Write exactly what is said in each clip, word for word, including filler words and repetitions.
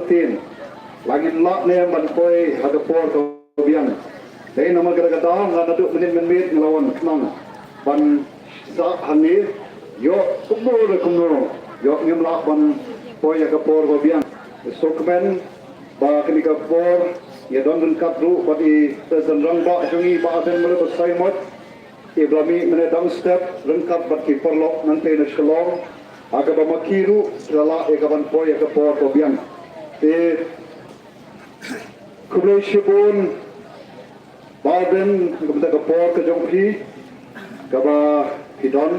Tin, la ngin lah ne ban poi ha ka por ka biang. Te namar kata ka daw nga naduh mynnin mynmiet nga la wan khnang ban sah hangne, ïoh kumno re kumno ïoh ngim lah ban poi ha ka por ka biang. Sngewkmen ba kane ka por ïa don ryngkat ruh bad i President Rangbah jong ngi Bah Ardent Miller Basaiawmoit. Iba la mih mynne dang step ryngkat bad ki paralok nangtei na Shillong, ha kaba ma ki ruh ki la lah ïa ka ban poi ha ka por ka biang. Te khublei shibun Bah Ardent, ha ka bynta ka por ka jong phi kaba phi don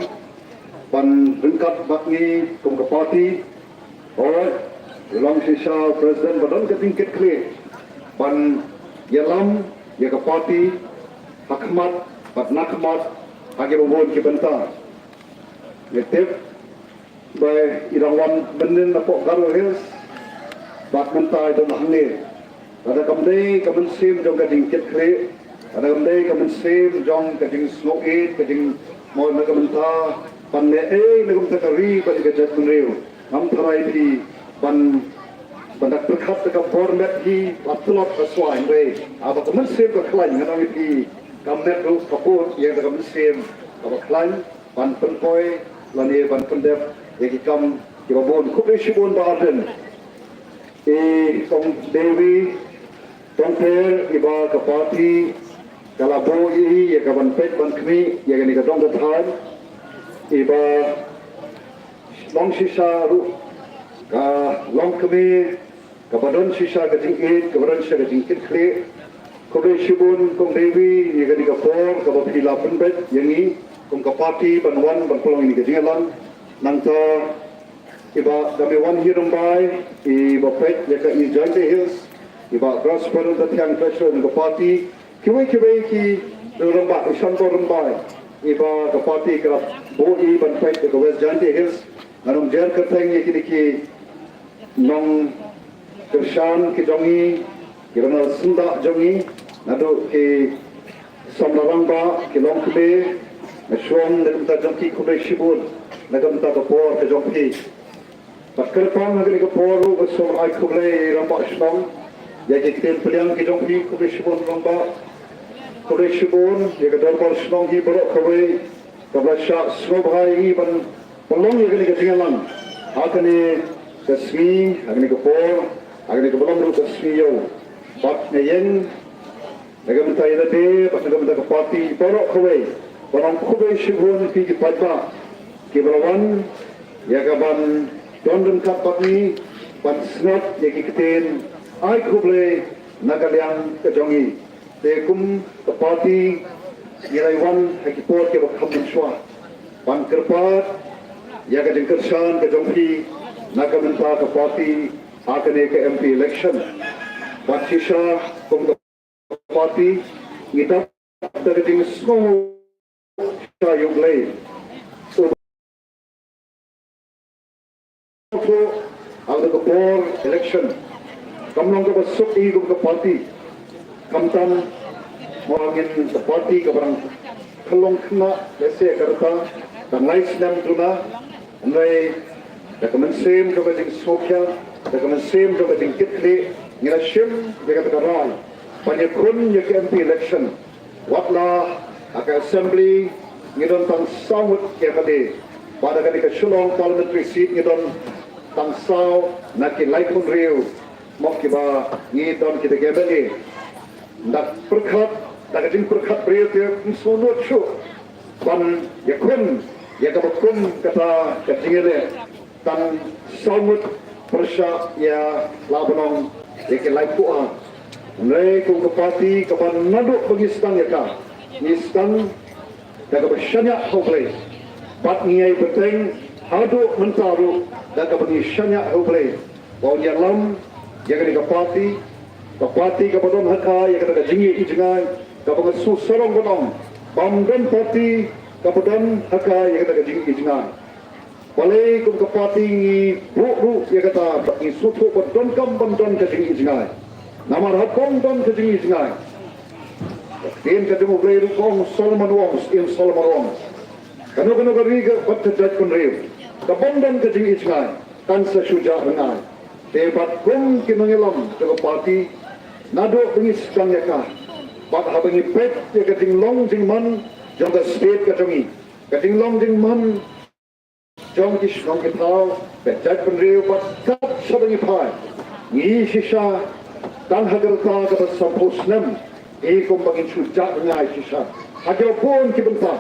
ban ryngkat bad ngi kum ka party. Hooid, long shisha President ba don ka jingkitkhlieh ban ïalam ïa ka party ha khmat bad na khmat ha kiba bun ki bynta. Nga tip ba i dang wan mynnin napoh Garo Hills bad mynta i don hangne. Lada kam dei ka mynsiem jong ka jingkitkhlieh, lada kam dei ka mynsiem jong ka jingsngewbha, ka jing mo na ka bynta ban leh ei na ka bynta ka ri bad ka jaitbynriew, ngam tharai phi ban, ban da pyrkhat da ka bor met hi ba tlot ka swa, hynrei haba ka mynsiem ka khlaiñ, ngan ong ïa phi, ka met ruh ka bud ïa ka mynsiem kaba khlaiñ ban pynpoi lane ban pyndep ïa ki kam kiba bun. Khublei shibun Bah Ardent. I Kong Dewi Tongper, iba ka party ka la buh ïa i ïa ka ban peit ban khmih ïa kane ka dong ka thaiñ, iba long shisha ruh ka longkmie kaba don shisha ka jingïeit, kaba don shisha ka jingkitkhlieh. Khublei shibun Kong Dewi ïa kane ka por kaba phi la pynbeit ïa ngi kum ka party ban wan ban pynlong ïa kane ka jingïalang. Nangta iba da me wan hi Rymbai, iba peit ïa ka East Jaintia Hills, iba Grassparent Dathiang, Treasurer ka party, kiwei kiwei ki Rymbai, i Shantor Rymbai, iba ka party ka la buh i ban peit ïa ka West Jaintia Hills. Ngan ym jer kyrteng ïa kine ki nongkyrshan ki jong ngi, ki rangbah syndah jong ngi, naduh ki samla rangbah, ki longkmie, nga shu ong na ka bynta jong ki khublei shibun na ka bynta ka por ka jong phi. Bad kyrpang ha kane ka por ruh nga sngewbha ai khublei ïa i rangbah shnong, ïa ki ktien pdiang ki jong phi, khublei shibun rangbah. Khublei shibun ïa ka dorbar shnong hi baroh kawei kaba la shah sngewbha ïa ngi ban pynlong ïa kane ka jingïalang ha kane ka sngi, ha kane ka por, ha kane kaba long ruh ka sngi ïew. Bad nga ïeng na ka bynta ïa lade bad na ka bynta ka party baroh kawei, ban ong khublei shibun ïa phi ki paidbah kiba la wan ïa ka ban don ryngkat bad ngi ban sngap ïa ki ktien ai khublei na ka liang ka jong ngi. Te kum ka party ngi la wan ha ki por kiba kham mynshuwa ban kyrpad ïa ka jingkyrshan ka jong phi na ka bynta ka party ha kane ka M P election. Bad shisha kum ka party ngi dap da ka jingsngew shai ïa U Blei. Hangta ka por election kam long kaba suk ïa ngi kum ka party. Khamtam mo ngin ka party kaba dang khyllung khynnah lehse ka rta tang lai snem duna. Hynrei da ka mynsiem jong ka jingsngewkhia, da ka mynsiem jong ka jingkitkhlieh, ngi la shim ïa kata ka rai ban ïakhun ïa ka M P election. Watla ha ka assembly ngi don tang saw ngut ki M L A, bad ha kane ka Shillong parliamentary seat ngi don tang saw na ki laiphew hynriew mo kiba ngi don kita ki M L A. Da pyrkhat, da ka jingpyrkhat briew te ym sngewnud shuh ban ïakhun ïa kaba kum kata ka jingïaleh. Tang saw ngut pyrshah ïa la ban ong ïa ki laiphew ar. Hynrei kum ka party kaba naduh ba ngi sdang ïa ka, ngi sdang da kaba shaniah ha U Blei. Bad ngi ïai bteng haduh mynta ruh da kaba ngi shaniah ha U Blei ba un ïalam ïa kane ka party, ka party kaba don ha ka ïa kata ka jingïeit jngai, kaba nga sngewsarong ban ong bym don party kaba don ha ka ïa kata ka jingïeit jngai. Balei kum ka party ngi buh ruh ïa kata, bad ngi sngewthuh ba donkam ban don ka jingïeit jngai. Namar haba ym don ka jingïeit jngai, ka ktien ka jong U Blei ruh ka ong, Solomon u ong, Syiem Solomon u ong, kano kano ka ri ka bad ka jaitbynriew kaba ym don ka jingïeit jngai kan sa shu jah rngai. Te bad kum ki nongïalam jong ka party, naduh ba ngi sdang ïa ka, bad haba ngi peit ïa ka jinglong jingman jong ka state ka jong ngi, ka jinglong jingman jong ki shnong ki thaw, ka jaitbynriew bad kat shaba ngi phai, ngi shisha tang ha ka rta kaba sanphew snem, i kumba ngin shu jah ngai shisha ha kiba bun ki bynta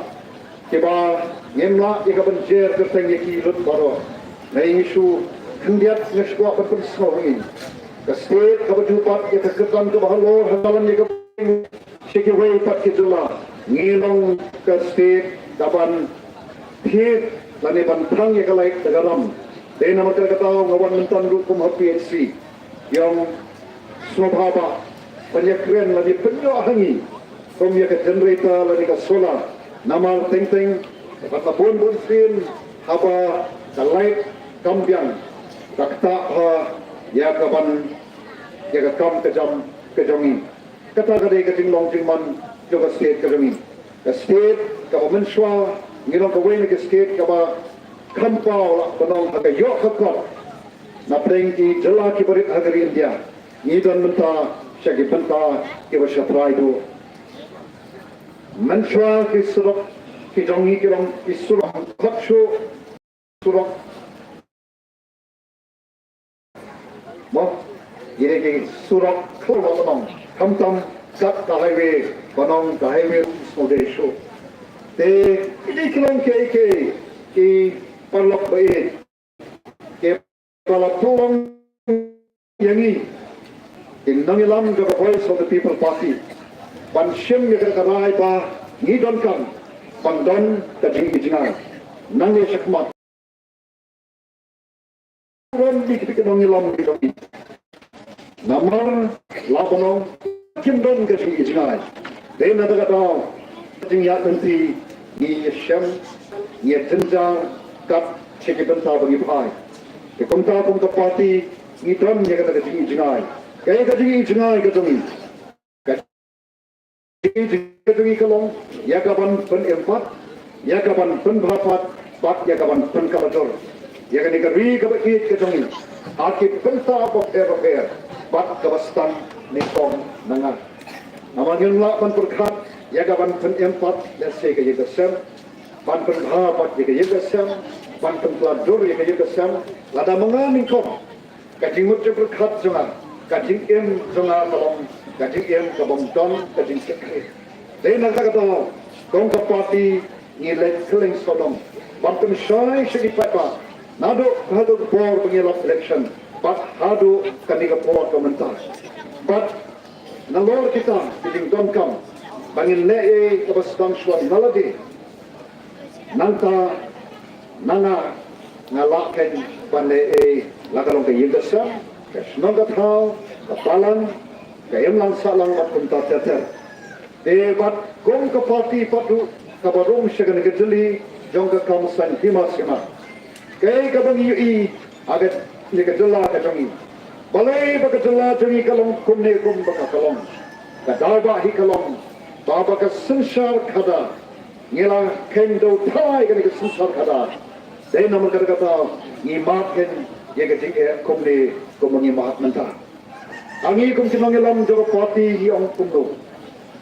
kiba ngim lah ïa ka ban jer kyrteng ïa ki lut baroh. Ngi shu khyndiat, ngi shu kwah ban pynsngew ïa ka state kaba ju bat ïa ka kyrdan kaba halor ha ka lan ïa ka sha kiwei pat ki jylla. Ngi long ka state kaban thied lane ban thang ïa ka light da ka ram. Dei namar kata ka daw nga wan mynta ruh kum ha P H C. Ïa sngewbha ba pynïakren lane pynïoh ha ngi kum ïa ka generator lane ka solar. Namar teng teng bad la bun bun sien haba ka light kam biang, ka ktah ha ïa ka ban, ïa ka kam ka jam ka jong ngi. Kata ka dei ka jinglong jingman jong ka state ka jong ngi. Ka state kaba mynshuwa ngi long kawei na ka state kaba kham paw lah ban ong ha ka ïoh ka kot na pdeng ki jylla kiba rit ha ka ri India. Ngi don mynta sha ki bynta kiba sha trai duh. Mynshuwa ki surok ki jong ngi ki long ki surok khot shuh, surok mo, ïa ki surok khlaw ba long, khamtam kat ka highway ba long ka highway sngewdei shuh. Te kine ki long kiei kiei ki paralok ba ïeit kiba la pynlong ïa ngi ki nongïalam jong ka Voice of the People Party ban shim ïa ka rai ba ngi donkam ban don ka jingïohi jngai nangne shakhmat. Wan di ki nongïalam ki nongïalam namar la ban ong kim don ka jingïohi jngai. Dei na kata ka daw ka jingïaid lynti ngi ïashem, ngi ïajynjar kat sha ki bynta ba ngi phai. Te kumta kum ka party ngi don ïa kata ka jingïohi jngai. Kaei ka jingïohi jngai ka jong ngi? Ka jingïohi jngai ka jong ngi ka long ïa ka ban pynim pat, ïa ka ban pynbha pat bad ïa ka ban pynkylla dur ïa kane ka ri kaba ïeit ka jong ngi ha ki bynta bapher bapher bad kaba sdang nyngkong na nga. Namar ngim lah ban pyrkhat ïa ka ban pynim pat lehse ka ïing ka sem, ban pynbha pat ïa ka ïing ka sem, ban pynkylla dur ïa ka ïing ka sem lada ma nga nyngkong. Ka jingmut jingpyrkhat jong nga, ka jingim jong nga ka long ka jingim kabym don ka jingkitkhlieh. Dei na kata ka daw kum ka party ngi leit kylleng sawdong ban pynshai sha ki paidbah naduh haduh ka por ba ngi lap election bad haduh kane ka por ka mynta. Bad nalor kita ki jingdonkam ba ngin leh ei kaba sdang shuwa na lade. Nangta na nga nga lah kein ban leh ei la ka long ka ïing ka sem, ka shnong ka thaw, ka balang, ka imlang sahlang bad kumta ter ter. Te bad kum ka party pat ruh kaba rung sha kane ka jylli jong ka kam saiñ hima sima. Kaei kaba ngi ïohi ha kane ka jylla ka jong ngi. Balei ba ka jylla jong ngi ka long kumne kumba ka long? Ka daw ba hi ka long ba ba ka synshar khadar ngi la kheiñ dewthalai kane ka synshar khadar. Dei namar kata ka daw ngi mad kein ïa ka jingeh kumne kumba ngi mad mynta. Ha ngi kum ki nongïalam jong ka party ngi ong kumno?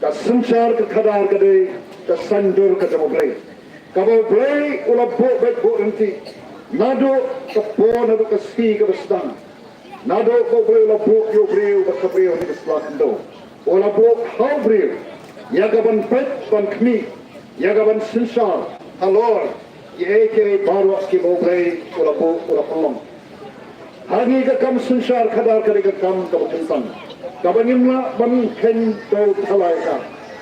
Ka synshar ka khadar ka dei ka saiñdur ka jong U Blei. Kaba U Blei u la buh beit buh ryntih naduh ka por naduh ka sngi kaba sdang. Naduh ba U Blei u la buh ïa u briew bad ka briew na ka sla khyndew, u la buh ha u briew ïa ka ban peit ban khmih, ïa ka ban synshar halor kiei kiei baroh kiba U Blei u la buh u la pynlong. Ha ngi ka kam synshar khadar ka dei ka kam kaba kongsan kaba ngim lah ban kheiñ dewthalai ïa ka,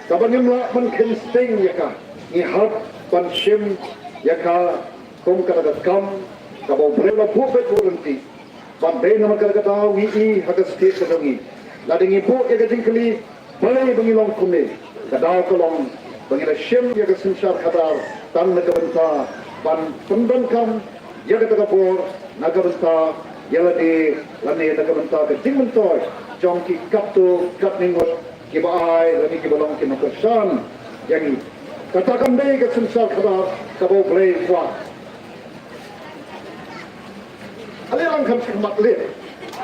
kaba ngim lah ban kheiñ sting ïa ka. Ngi hap ban shim ïa ka kum kata ka kam kaba U Blei u la buh beit buh ryntih. Bad dei namar kata ka daw ngi i ha ka state ka jong ngi, lada ngi buh ïa ka jingkylli balei ba ngi long kumne, ka daw ka long ba ngi la shim ïa ka synshar khadar tang na ka bynta ban pyndonkam ïa kata ka bor na ka bynta ïa lade lane na ka bynta ka jingmyntoi jong ki katto katne ngut kiba ai lane kiba long ki nongkyrshan ïa ngi. Kata kam dei ka synshar khadar kaba U Blei u kwah. Ale lang kham sngewmat leh.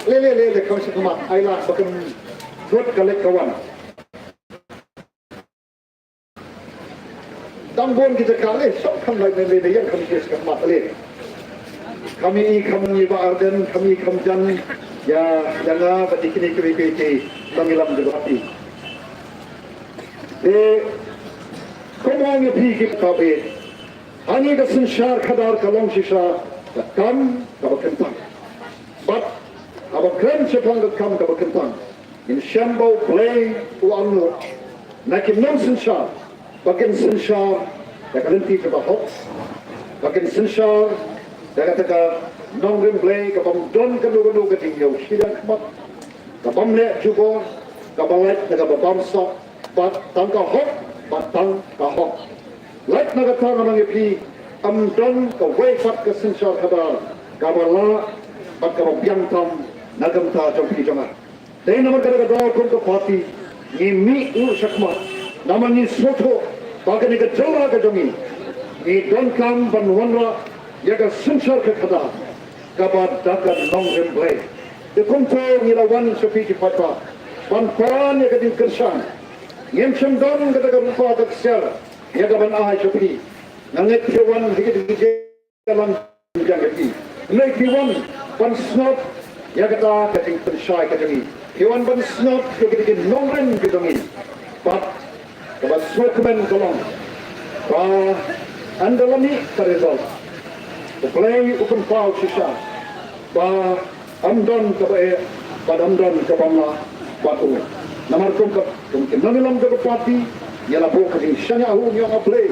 Le le le le kam shi khmat ai la ba kan thut ka lek ka wan. Dang bun ki jaka le shop kham lai le le le yang kham shi khmat le. Kham i kham i ba arden kham i kham jan ya ya nga ba di kini kini kini kini bang ilam di bati. E, kumang ya pi ki ka be. Ani ka synshar khadar ka long shisha ka kam ka ba kyntang. Bad ka ba kren shaphang ka kam ka ba kyntang. Ngin shem ba U Blei u ong na ki nongsynshar ba kin synshar da ka lynti ka ba hok. Ba kin synshar da kata ka nongrim Blei ka bym don kano kano ka jingïew shiliang khmat. Ka bym leh jubor ka ba lait na ka ba bamsap. Bad tang ka hok bad tang ka hok. Lait na kata nga nang ïa phi, ym don kawei pat ka synshar khadar ka ba lah bad ka ba biang tam na ka bynta jong phi jong nga. Dei namar kata ka daw kum ka party ngi mih ruh shakhmat namar ngi sngewthuh ba kane ka jylla ka jong ngi ngi donkam ban wanrah ïa ka synshar ka khadar ka ba da ka nongrim Blei. Te kumto ngi la wan sha phi ki paidbah ban pan ïa ka jingkyrshan. Ngim shym don kata ka rupa ka ksiar ïa ka ban ai sha phi. Nga ngeit phi wan ha ki jingïalang jong ka phi. Hynrei phi wan ban sngap ïa kata ka jingpynshai ka jong ngi. Phi wan ban sngap ïa ki nongrim ki jong ngi. Bad ka ba sngewkmen ka long ba ynda la mih ka result U Blei u pynpaw shisha ba ym don ka ba eh bad ym don ka ba mlah bad u. Namar kum ka kum ki nongïalam jong ka party ïa la buh ka jingshaniah ha u ñiong U Blei.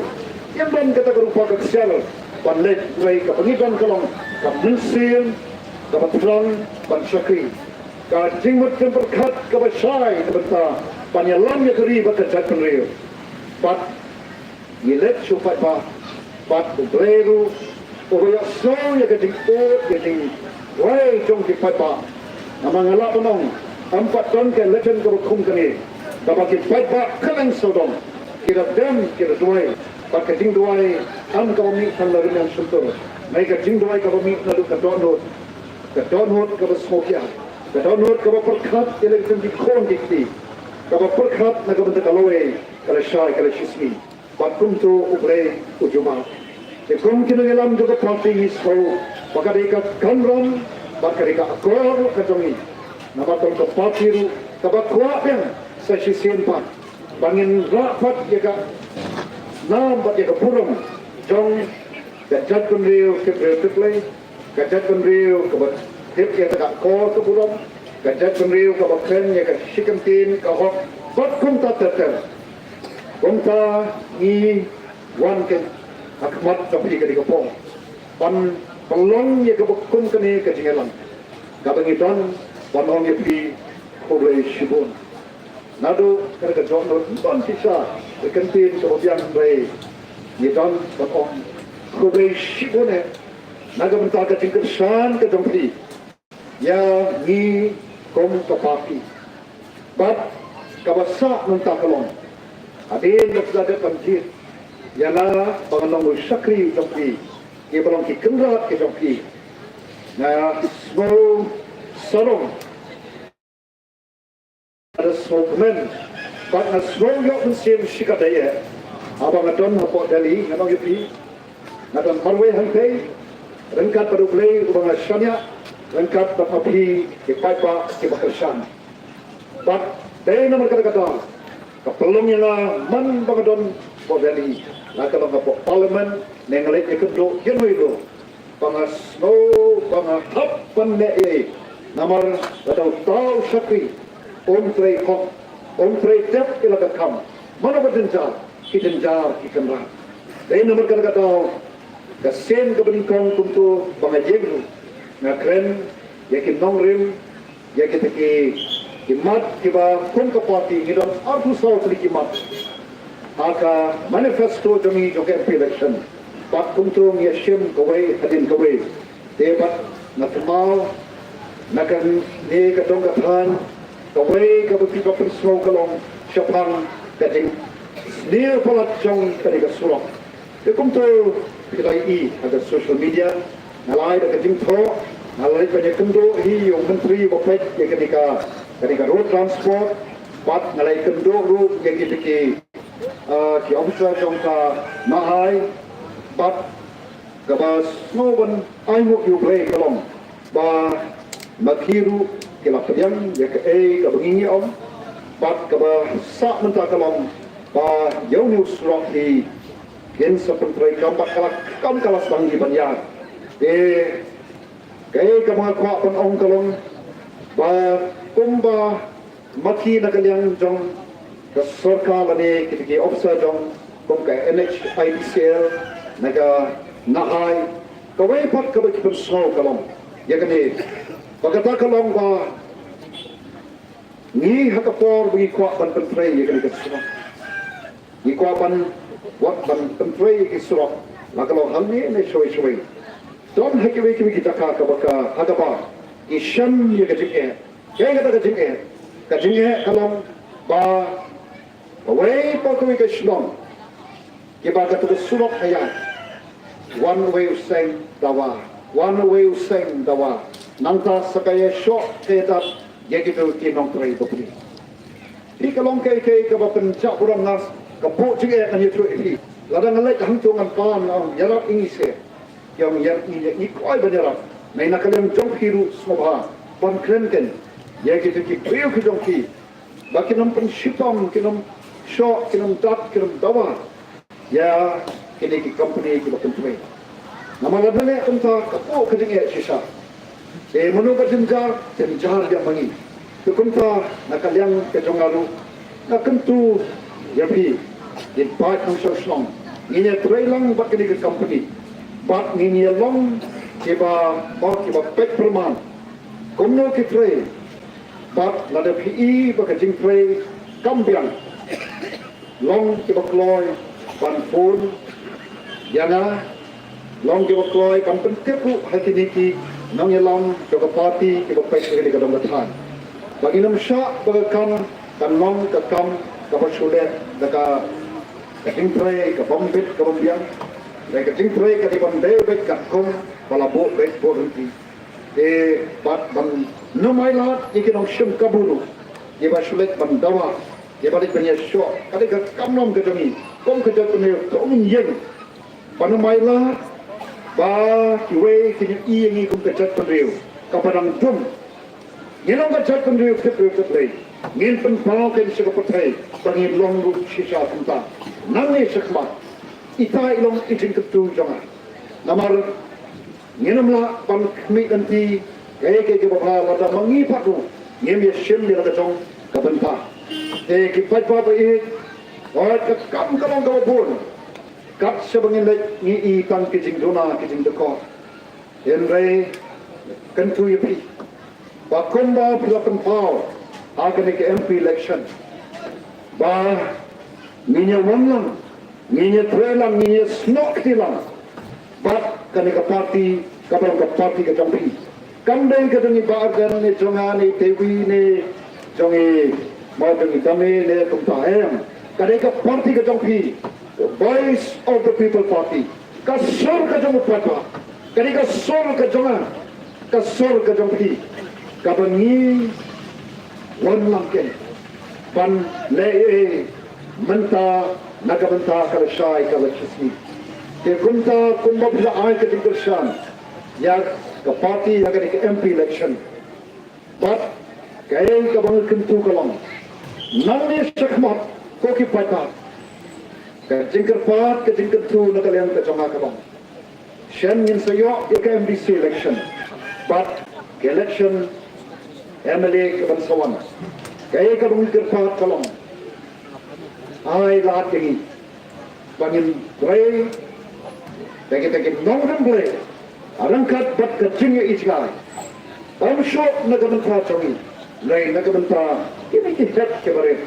Ym don kata ka rupa ka ksiar ban leh. Hynrei ka ba ngi don ka long ka mynsiem ka ba thrang ban shakri. Ka jingmut jingpyrkhat ka ba shai na bynta ban ïalam ïa ka ri bad ka jaitbynriew. Bad ngi leit sha u paidbah bad U Blei ruh u ba ïohsngew ïa ka jingud ïa ka jingduwai jong ki paidbah. Namar nga lah ban ong ym pat don ka election ka ba kum kane ka ba ki paidbah kylleng sawdong ki da dem ki da duwai. Bad ka jingduwai ym ka ba mih tang na rynïeng shyntur. Hynrei ka jingduwai ka ba mih naduh ka dohnud, ka dohnud ka ba sngewkhia, ka dohnud ka ba pyrkhat ïa la ki khun ki kti, ka ba pyrkhat na ka bynta ka lawei ka la shai ka la shisngi. Bad kumto U Blei u jubab. Te kum ki nongïalam jong ka party ngi sngew ba ka dei ka kamram bad ka dei ka akor ka jong ngi. Namar tang ka party ruh ka ba kwah biang sa shisien pat ba ngin rah pat ïa ka nam bad ïa ka burom jong ka jaitbynriew Kynriew Kynrlei. Ka jaitbynriew ka ba tip ïa ka akor ka burom, ka jaitbynriew ka ba kren ïa ka shikyntien ka hok bad kumta ter ter. Kumta ngi wan ka ha khmat jong phi ka dei ka por ban pynlong ïa ka ba kum kane ka jingïalang ka ba ngi don ban ong ïa phi khublei shibun. Naduh ka dei ka jong ngi don shisha ka kyntien ka ba biang hynrei ngi don ban ong khublei shibun eh. Na ka bynta ka jingkyrshan ka jong phi ïa ngi kum ka party. Bad ka ba sah mynta ka long hadien ba phi la dep ban jied ïa la ba ngan long u shakri jong phi, ïa ba long ki kynrad ki jong phi. Nga sngew sarong. Nga da sngewkmen bad nga sngew ïoh mynsiem shikatdei eh haba nga don hapoh Delhi, nga ong ïa phi, nga don marwei hangtei ryngkat bad U Blei uba nga shaniah, ryngkat bad ma phi ki paidbah kiba kyrshan. Bad dei namar kata ka daw ka pynlong ïa nga man ba nga don hapoh Delhi, la ka long hapoh Parliament ne nga leit ïakynduh ïano ïano. Ba nga sngew ba nga hap ban leh ei namar lada uta u shakri um trei hok, um trei dep ïa la ka kam, mano ba jynjar, ki jynjar ki kynrad. Dei namar kata ka daw ka sien kaba nyngkong kumto ba nga ïeng ruh nga kren ïa ki nongrim, ïa kita ki, ki mat kiba kum ka party ngi don arphew saw tylli ki mat ha ka manifesto jong ngi jong ka M P election. Bad kumto ngi ïashim kawei hadien kawei. Te bad nga kynmaw na kane ka dong ka thaiñ kawei kaba phi ba pynsngew ka long shaphang ka jingsniew palat jong kane ka surok. Te kumto phi la ïohi ha ka social media, nga la ai da ka jingthoh Nga la leit ban ïakynduh hi ïa u myntri ba peit ïa kane ka, kane ka road transport, bad nga la ïakynduh ruh ïa kito ki, ah, ki officer jong ka Nahai, bad kaba sngew ban ai nguh ïa U Blei ka long ba ma ki ruh ki la pdiang ïa kaei kaba ngi ong, bad kaba sah mynta ka long ba ïa une u surok hi kin sa pyntrei kam bad ka la, kam ka la sdang hi ban ïaid. Te kaei kaba nga kwah ban ong ka long ba kumba ma ki na ka liang jong ka sorkar lane kito ki officer jong kum ka N H I D C L na ka Nahai, kawei pat kaba ki pynsngew ka long ïa kane, ba kata ka long ba ngi ha ka por ba ngi kwah ban pyntrei ïa kane ka surok, ngi kwah ban, wat ban pyntrei ïa ki surok, la ka long hangne ne shawei shawei. Don ha kiwei kiwei ki jaka kaba ka, ha kaba ki shem ïa ka jingeh. Kaei kata ka jingeh? Ka jingeh ka long ba kawei pa kawei ka shnong, kiba kata ka surok ka ïaid one way u seng dawa, one way u seng dawa. Nangta sa ka ïashoh ka ïadat ïa kito ki nongtrei bapli. Phi, ka long kaei kaei kaba pynjah burom, nga ka buh jingeh ngan ïathuh ïa phi. Lada nga leit hangto ngan pan, nga ong ïarap ïa ngi seh. Ki ong ïa ngi, ngi kwah ban ïarap. Nai na ka liang jong phi ruh sngewbha ban kren keiñ ïa kito ki briew ki jong phi ba kin ym pynshitom, kin ym shoh, kin ym dat, kin ym dawa ïa kine ki company kiba pyntrei. Namar lada leh kumta ka buh ka jingeh shisha. Te mano ba jynjar, jynjar ïa ma ngi. Te kumta na ka liang ka jong nga ruh nga kyntu ïa phi, ki paid nongshong shnong, ngin ïatrei lang bad kine ki company bad ngin ïalong kiba, oh, kiba peit pyrman kumno ki trei. Bad lada phi i ba ka jingtrei kam biang, long kiba kloi ban phone ïa nga, long kiba kloi ban pyntip ruh ha kine ki nongïalam jong ka party kiba peit ha kane ka dong ka thaiñ, ba ngin ym shah ba ka kam kan long ka kam kaba shu leh da ka, ka jingtrei ka bym bit ka bym biang. Dei ka jingtrei ka dei ban dei beit katkum ba la buh beit buh ryntih. Te bad ban ym ailad ïa ki nongshim kabu ruh, ïa ba shu leit ban dawa, ïa ba leit ban ïashoh. Ka dei ka kam lam ka jong ngi kum ka jaitbynriew, to ngin ïeng ban ym ailad ba kiwei kin ïohi ïa ngi kum ka jaitbynriew kaba dang dum. Ngi long ka jaitbynriew tip briew tip Blei, ngin pynpaw keiñ sha ka pyrthei ba ngi long ruh shisha kumta. Nangne shakhmat, ita i long i jingkyntu jong nga. Namar ngin ym lah ban khmih lynti kaei kaei kaba bha lada ma ngi pat ruh ngim ïashim ïa la ka jong ka bynta. Te ki paidbah ba ïeit, wat ka kam ka long kaba bun, kat shaba ngin leit ngi i tang ki jingduna ki jingdukor. Hynrei kyntu ïa phi ba kumba phi la pynpaw ha kane ka M P election ba ngin ïa wan lang, ngin ïa trei lang, ngin ïa snoh kti lang bad kane ka party, kaba long ka party ka jong phi. Kam dei ka jong i Bah Ardent ne jong nga ne Dewi ne jong i, mo, jong i Dame ne kumta, em. Ka dei ka party ka jong phi, the Voice of the People Party. Ka sur ka jong u paidbah, ka dei ka sur ka jong nga, ka sur ka jong phi, kaba ngi wan lang keiñ ban leh ei ei mynta na ka bynta ka lashai ka lashisngi. Te kumta kumba phi la ai ka jingkyrshan ïa ka party ha kane ka M P election. Bad kaei kaba nga kyntu ka long, nangne shakhmat ko ki paidbah, ka jingkyrpad ka jingkyntu na ka liang ka jong nga ka long, shen ngin sa ïoh ïa ka M D C election bad ka election M L A kaban sa wan. Kaei kaba nga kyrpad ka long, ai lad ïa ngi ba ngin trei da kita ki nongrim Blei ryngkat bad ka jingïohi jngai. Ym shuh na ka bynta jong ngi, hynrei na ka bynta kine ki hep ki barit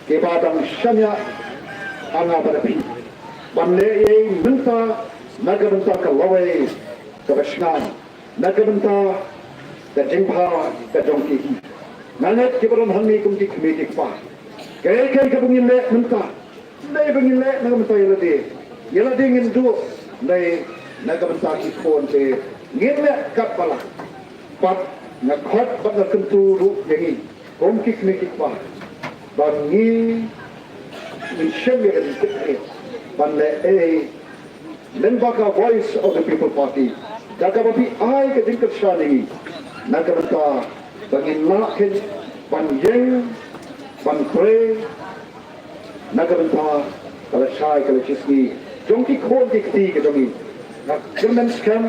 kiba dang shaniah ha nga bad ha phi, ban leh ei ei mynta na ka bynta ka lawei kaba shngaiñ, na ka bynta ka jingbha ka jong ki hi. Nga ngeit kiba don hangne kum ki kmie ki kpa, kaei kaei kaba ngin leh mynta, ym dei ba ngin leh na ka bynta ïa lade, ïa lade ngin duh, hynrei na ka bynta ki khun te ngin leh katba lah. Pat nga khot bad nga kyntu ruh ïa ngi kum ki kmie ki kpa ba ngi ngin shem ïa ka jingkitkhlieh ban leh ei lyngba ka Voice of the People Party. Da kaba phi ai ka jingkyrshan ïa ngi na ka bynta ba ngin lah ban ïeng ban trei na ka bynta ka lashai ka lashisngi jong ki khun ki kti ka jong ngi. Nga kyrmen skhem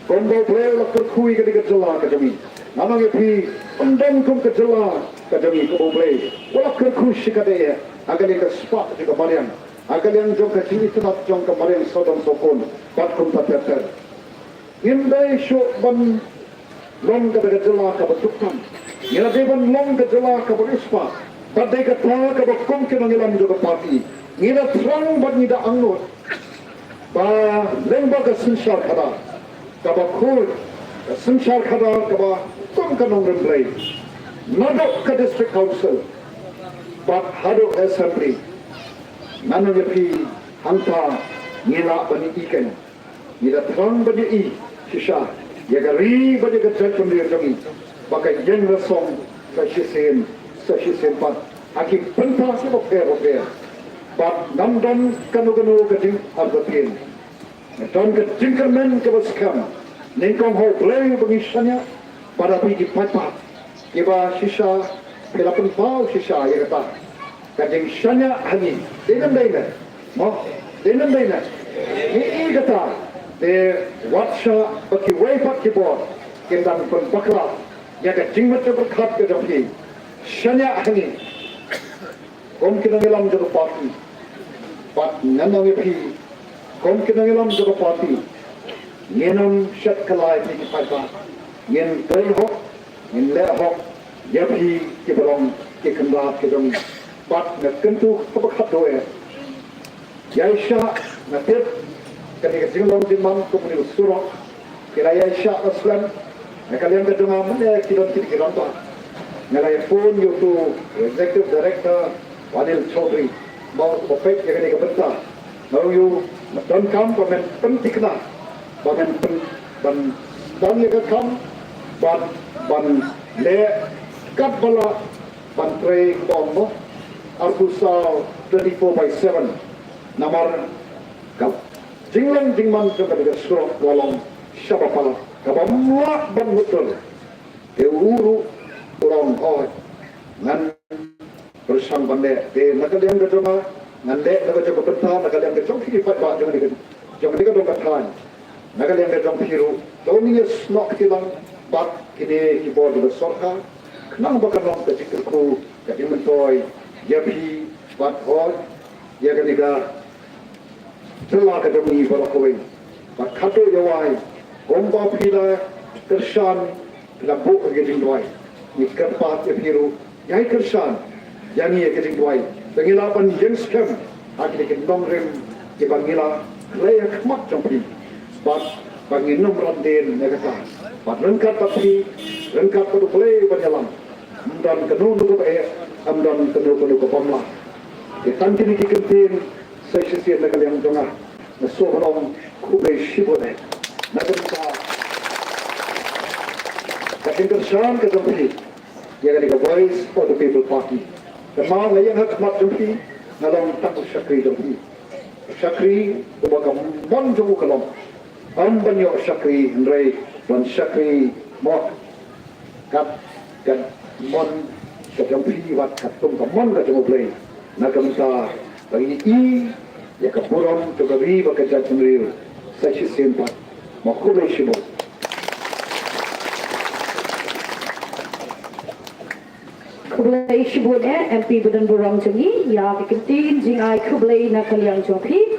kumba U Blei u la kyrkhu ïa kane ka jylla ka jong ngi. Nga ong ïa phi, ym don kum ka jylla ka jong ngi kaba U Blei u la kyrkhu shikaddei ha kane ka spah jong ka mariang, ha ka liang jong ka jingitynnad jong ka mariang sawdong sawkun bad kumta ter ter. Ngim dei shuh ban long kata ka jylla kaba duk tam. Ngi la dei ban long ka jylla kaba riewspah. Bad dei kata kaba kum ki nongïalam jong ka party ngi da thrang bad ngi da angnud ba lyngba ka synshar khadar kaba khuid, ka synshar khadar kaba kum ka nongrim Blei, naduh ka District Council bad haduh ka Assembly, ngan ong ïa phi, hangta ngi lah ban ïohi kein. Ngi da thrang ban ïohi shisha ïa ka ri bad ïa ka jaitbynriew jong ngi ba ka ïeng rasong sa shisien sa shisien pat ha ki bynta kiba pher bapher. Bad ngam don kano kano ka jingartatien. Nga don ka jingkyrmen kaba skhem nyngkong ha U Blei ba ngi shaniah bad ha phi ki paidbah kiba shisha phi la pynpaw shisha ïa kata ka jingshaniah ha ngi. Dei ne ym dei ne? Mo, dei ne ym dei ne? Ngi i kata. Te wat shah ba kiwei pat ki bor kin dang pynbakla ïa ka jingmut jingpyrkhat ka jong phi. Shaniah ha ngi kum ki nongïalam jong ka party. Bad ngan ong ïa phi, kum ki nongïalam jong ka party, ngin ym shet kylla ïa phi ki paidbah. Ngin don hok, ngin leh hok ïa phi kiba long ki khyndai ki jong ngi. Bad nga kyntu kaba khatduh eh, ïaishah, nga tip kane ka jinglong jingman kum une u surok ki la ïaishah slem. Na ka liang ka jong nga mynne ki don kine ki rangbah, nga la ïa phone ïa uto u Executive Director u Anil Chaudhary ba u ba peit ïa kane ka bynta. Nga ong ïa u, nga donkam ba men pynthikna, ba men pyn ban sdang ïa ka kam bad ban leh katba lah ban trei kaba ong mo, arphew saw, twenty-four by seven. Namar ka jinglong jingman jong kane ka surok ka long shaba palat kaba ym lah ban mutdur. Te u ruh u ong hooid, ngan pyrshang ban leh. Te na ka liang ka jong nga, ngan leh na ka jong ka bynta, na ka liang ka jong phi ki paidbah jong kane ka, jong kane ka dong ka thaiñ, na ka liang ka jong phi ruh, to ngin ïa snoh kti lang bad kine ki bor jong ka sorkar khnang ba kan long ka jingkyrkhu, ka jingmyntoi ïa phi bad hooid ïa kane ka jylla ka jong ngi baroh kawei. Bad khatduh ïa wai, kumba phi la kyrshan, phi la buh ïa ka jingduwai, ngi kyrpad ïa phi ruh ïai kyrshan ïa ngi ïa ka jingduwai, ba ngi lah ban ïeng skhem ha kine ki nongrim kiba ngi la khlei ha khmat jong phi. Bad ba ngin ym ran dien na kata. Bad ryngkat bad phi, ryngkat bad U Blei uban ïalam, ym don kano kano kaba eh, ym don kano kano kaba ym lah. Te tang kine ki kyntien sa shisien na ka liang jong nga, nga sngewbha ban ong khublei shibun eh na ka bynta ka jingkyrshan ka jong phi ïa kane ka Voice of the People Party. Kynmaw, nga ïeng ha khmat jong phi, nga long tang u shakri jong phi. Shakri uba ka mon jong u ka long ym ban ïoh shakri hynrei ban shakri mo kat ka mon ka jong phi wat katkum ka mon ka jong U Blei. Na ka bynta ba ngi i ïa ka burom jong ka ri bad ka jaitbynriew sa shisien pat. Mo, khublei shibun. Khublei shibun eh, M P ba don burom jong ngi, ïa ka kyntien jingai khublei na ka liang jong phi.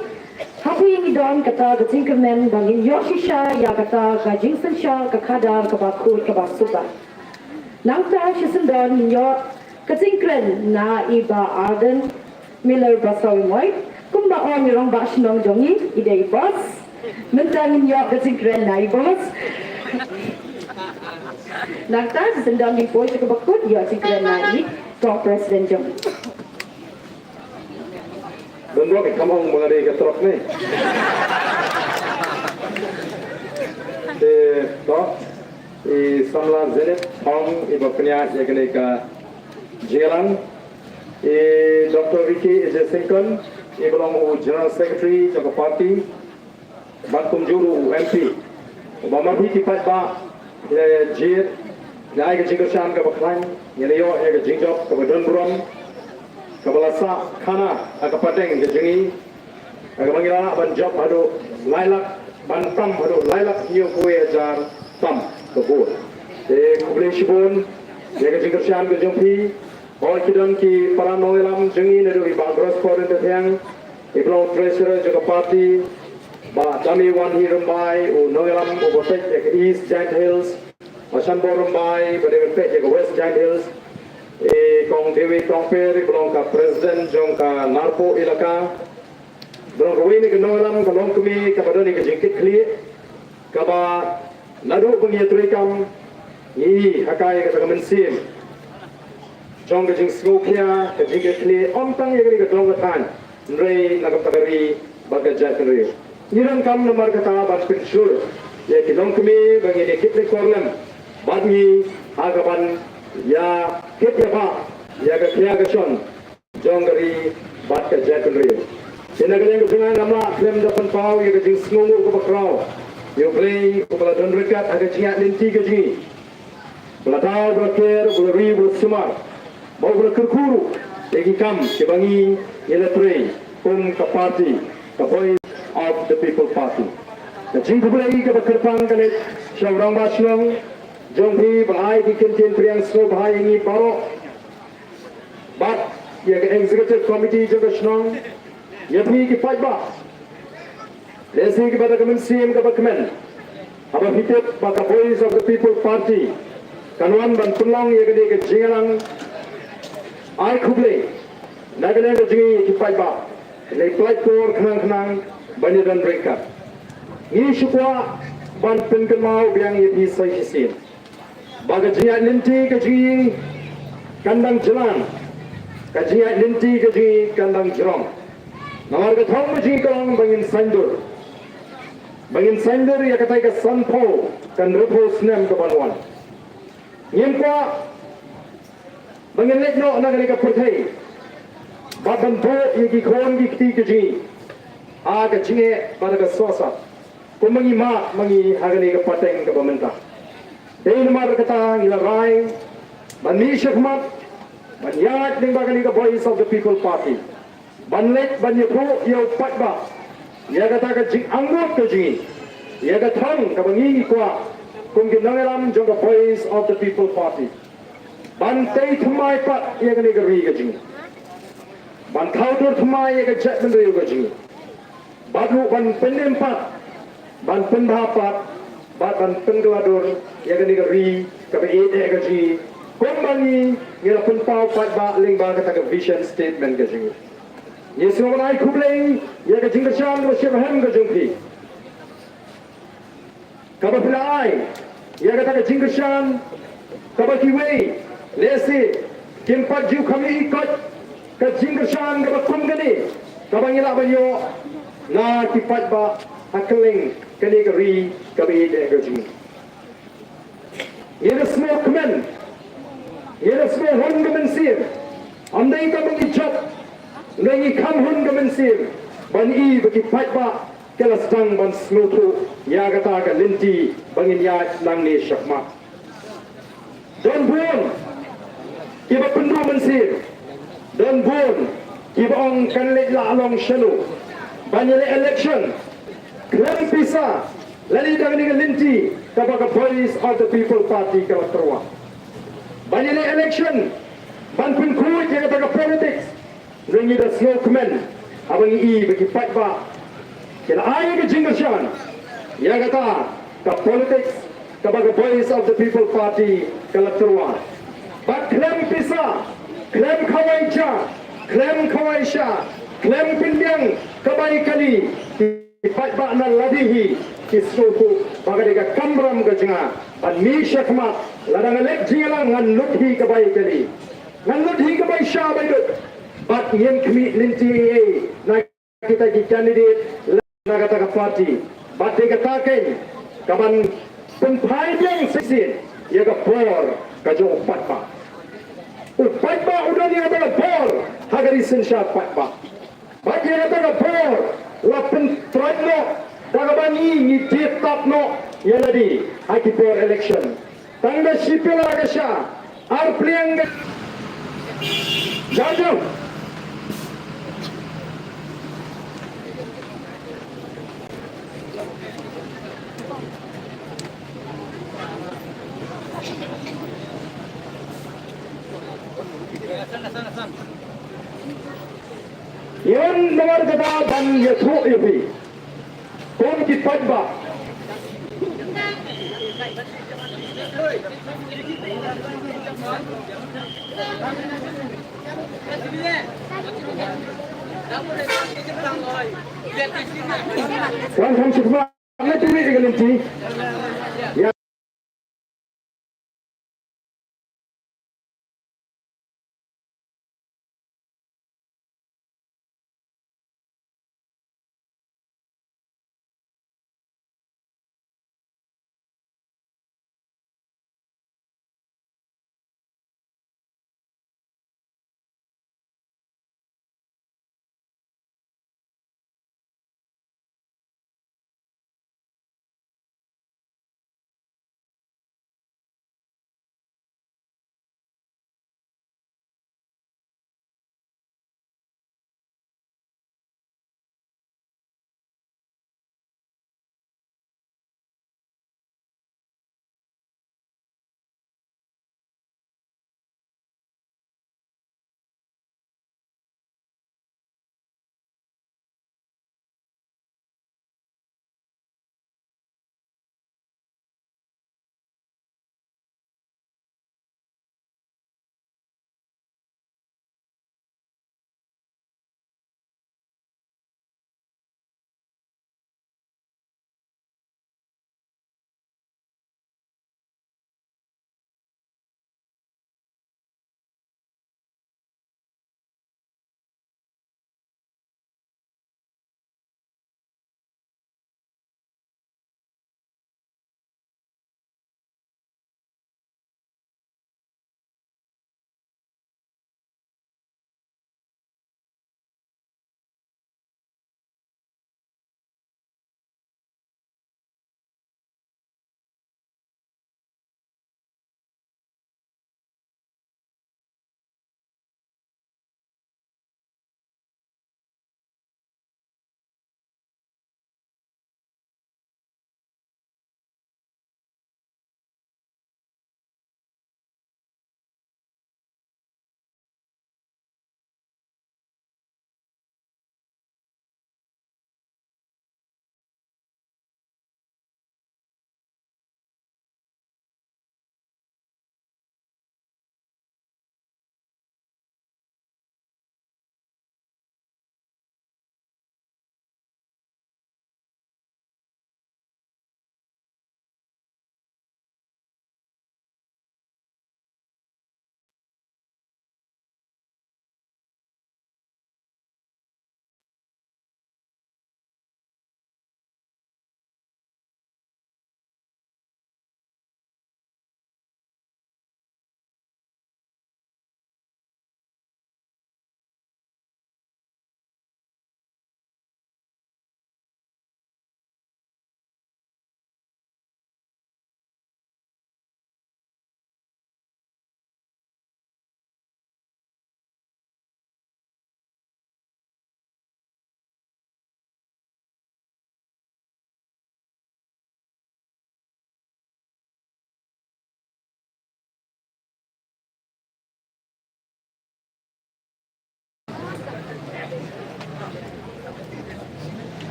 Hapdeng ngi don kata ka jingkyrmen ba ngin ïoh shisha ïa kata ka jingsynshar ka khadar kaba khuid kaba suba. Nangta shisyndon ngin ïoh ka jingkren na i Bah Ardent Miller Basaiawmoit, kumba ong i rangbah shnong jong ngi, i dei i boss. Mynta ngin ïoh ka jingkren na i boss. Nangta shisyndon ngin poi sha kaba kut, ïoh jingkren na i kong president jong ngi. Don bok, kam ong ba nga dei ka trok ne. Te to. I samla Zenith Thong iba pynïaid ïa kane ka jingïalang. I Doctor Ricky J Syngkon iba long u General Secretary jong ka party. Bad kumjuh ruh u M P. Uba marhi ki paidbah, ïa jied, ïa ai ka jingkyrshan kaba khlaiñ, ïa la ïoh ïa ka jingjop kaba don burom, kaba la sah khana ha ka pateng ka jong ngi, ha kaba ngi la lah ban jop haduh lai lak, ban tam haduh lai lak hynñiew phew hajar tam ka vote. Te khublei shibun ïa ka jingkyrshan ka jong phi. Hooid, ki don ki para nongïalam jong ngi, naduh i Bah Gross Paul Ryntathiang, i ba long treasurer jong ka party, Bah Damiwan Hi Rymbai, u nongïalam uba peit ïa ka East Jaintia Hills, Bah Shanbor Rymbai, ba dei ban peit ïa ka West Jaintia Hills, i Kong Dewi Tongper, i ba long ka president jong ka Narpuh Elaka, ba long kawei na ki nongïalam ka longkmie kaba don ïa ka jingkitkhlieh, kaba naduh ba ngi ïatreikam, ngi i ha ka ïa kata ka mynsiem jong ka jingsngewkhia, ka jingkitkhlieh, ym tang ïa kane ka dong ka thaiñ, hynrei na ka bynta ka ri bad ka jaitbynriew. Ngi donkam namar kata ban pynshur ïa ki longkmie ba ngin ïa kit lynti lem bad ngi ha kaban ïa kit ïa bah ïa ka khia ka shon jong ka ri bad ka jaitbynriew. Te na ka liang ka jong nga ngam lah khlem da pynpaw ïa ka jingsngewnguh kaba khraw ïa U Blei uba la don ryngkat ha ka jingïaid lynti ka jong ngi. Ba la daw, ba la ker, ba la ri, ba la sumar, bad ba la kyrkhu ruh ïa ki kam kiba ngi ngi la trei kum ka party, ka Voice of the People Party. Ka jingkhublei kaba kyrpang ka leit sha u Rangbah Shnong jong phi ba la ai ki kyntien pdiang sngewbha ïa ngi baroh. Bad ïa ka executive committee jong ka shnong, ïa phi ki paidbah, lehse kiba da ka mynsiem kaba kmen, haba phi tip ba ka Voice of the People Party kan wan ban pynlong ïa kane ka jingïalang. Ai khublei na ka liang ka jong ngi ki paidbah, lei pynlait por khnang khnang ban ïadon ryngkat. Ngi shu kwah ban pynkynmaw biang ïa phi sa shisien ba ka jingïaid lynti ka jong ngi kan dang jlan, ka jingïaid lynti ka jong ngi kan dang jrong. Namar ka thong ka jong ngi ka long ba ngin saiñdur, ba ngin saiñdur ïa katai ka sanphew ka hynriewphew snem kaban wan. Ngim kwah ba ngin leit noh na kane ka pyrthei bad ban buh ïa ki khun ki kti ka jong ngi ha ka jingeh bad ka sohsat, kumba ngi mad ma ngi ha kane ka pateng kaba mynta. Dei namar kata ngi la rai ban mih shakhmat, ban ïaid lyngba kane ka Voice of the People Party, ban leit ban ïathuh ïa u paidbah ïa kata ka jingangnud ka jong ngi, ïa ka thong kaba ngi ngi kwah kum ki nongïalam jong ka Voice of the People Party. Ban tei thymmai pat ïa kane ka ri ka jong ngi, ban thaw dur thymmai ïa ka jaitbynriew ka jong ngi, bad ruh ban pynim pat, ban pynbha pat, bad ban pynkylla dur ïa kane ka ri kaba ïeit eh ka jong ngi, kumba ngi ngi la pynpaw paidbah lyngba kata ka vision statement ka jong ngi. Ngi sngewbha ban ai khublei ïa ka jingkyrshan kaba shitrhem ka jong phi, kaba phi la ai ïa kata ka jingkyrshan kaba kiwei lehse kim pat ju kham ïohi koit, ka jingkyrshan kaba kum kane kaba ngi lah ban ïoh na ki paidbah ha kylleng kane ka ri kaba ïeit eh ka jong ngi. Ngi da sngewkmen, ngi da sngew hun ka mynsiem, ym dei tang ba ngi jop, hynrei ngi kham hun ka mynsiem ban i ba ki paidbah ki la sdang ban sngewthuh ïa kata ka lynti ba ngin ïaid nangne shakhmat. Don bun kiba pynduh mynsiem, don bun kiba ong kan leit lah long shano ban ïaleh election khlem pisa, lane da kane ka lynti kaba ka Voice of the People Party ka la tyrwa. Ban ïaleh election ban pynkhuid ïa kata ka politics. Ngi da sngewkmen haba ngi i ba ki paidbah ki la ai ka jingkyrshan ïa kata ka politics kaba ka Voice of the People Party ka la tyrwa. Bad khlem pisa, khlem khawai ja, khlem khawai sha, khlem pynbiang ka bai kali, ki paidbah na lade hi ki sngewthuh ba ka dei ka kamram ka jong nga ban mih shakhmat, lada nga leit jingïalang ngan lut hi ka bai kali, ngan lut hi ka bai sha bai duk. Bad ngim khmih lynti ei ei na kita ki candidate na kata ka party. Bad dei kata keiñ kaban Pynphai biang shisien ïa ka bor ka jong u paidbah. U paidbah u don ïa kata ka bor ha ka ri synshar paidbah. Bad ïa kata ka bor la pyntroid noh da kaba ngi ngi jied tap noh ïa lade ha ki por election. Tang da shi pela ka sha, ar pliang ka. Jajam. Ïa namar kata ban ïathuh ïa phi. Kum ki paidbah. Wan kham suk ma, ngai tu ni ka lynti. Ïa.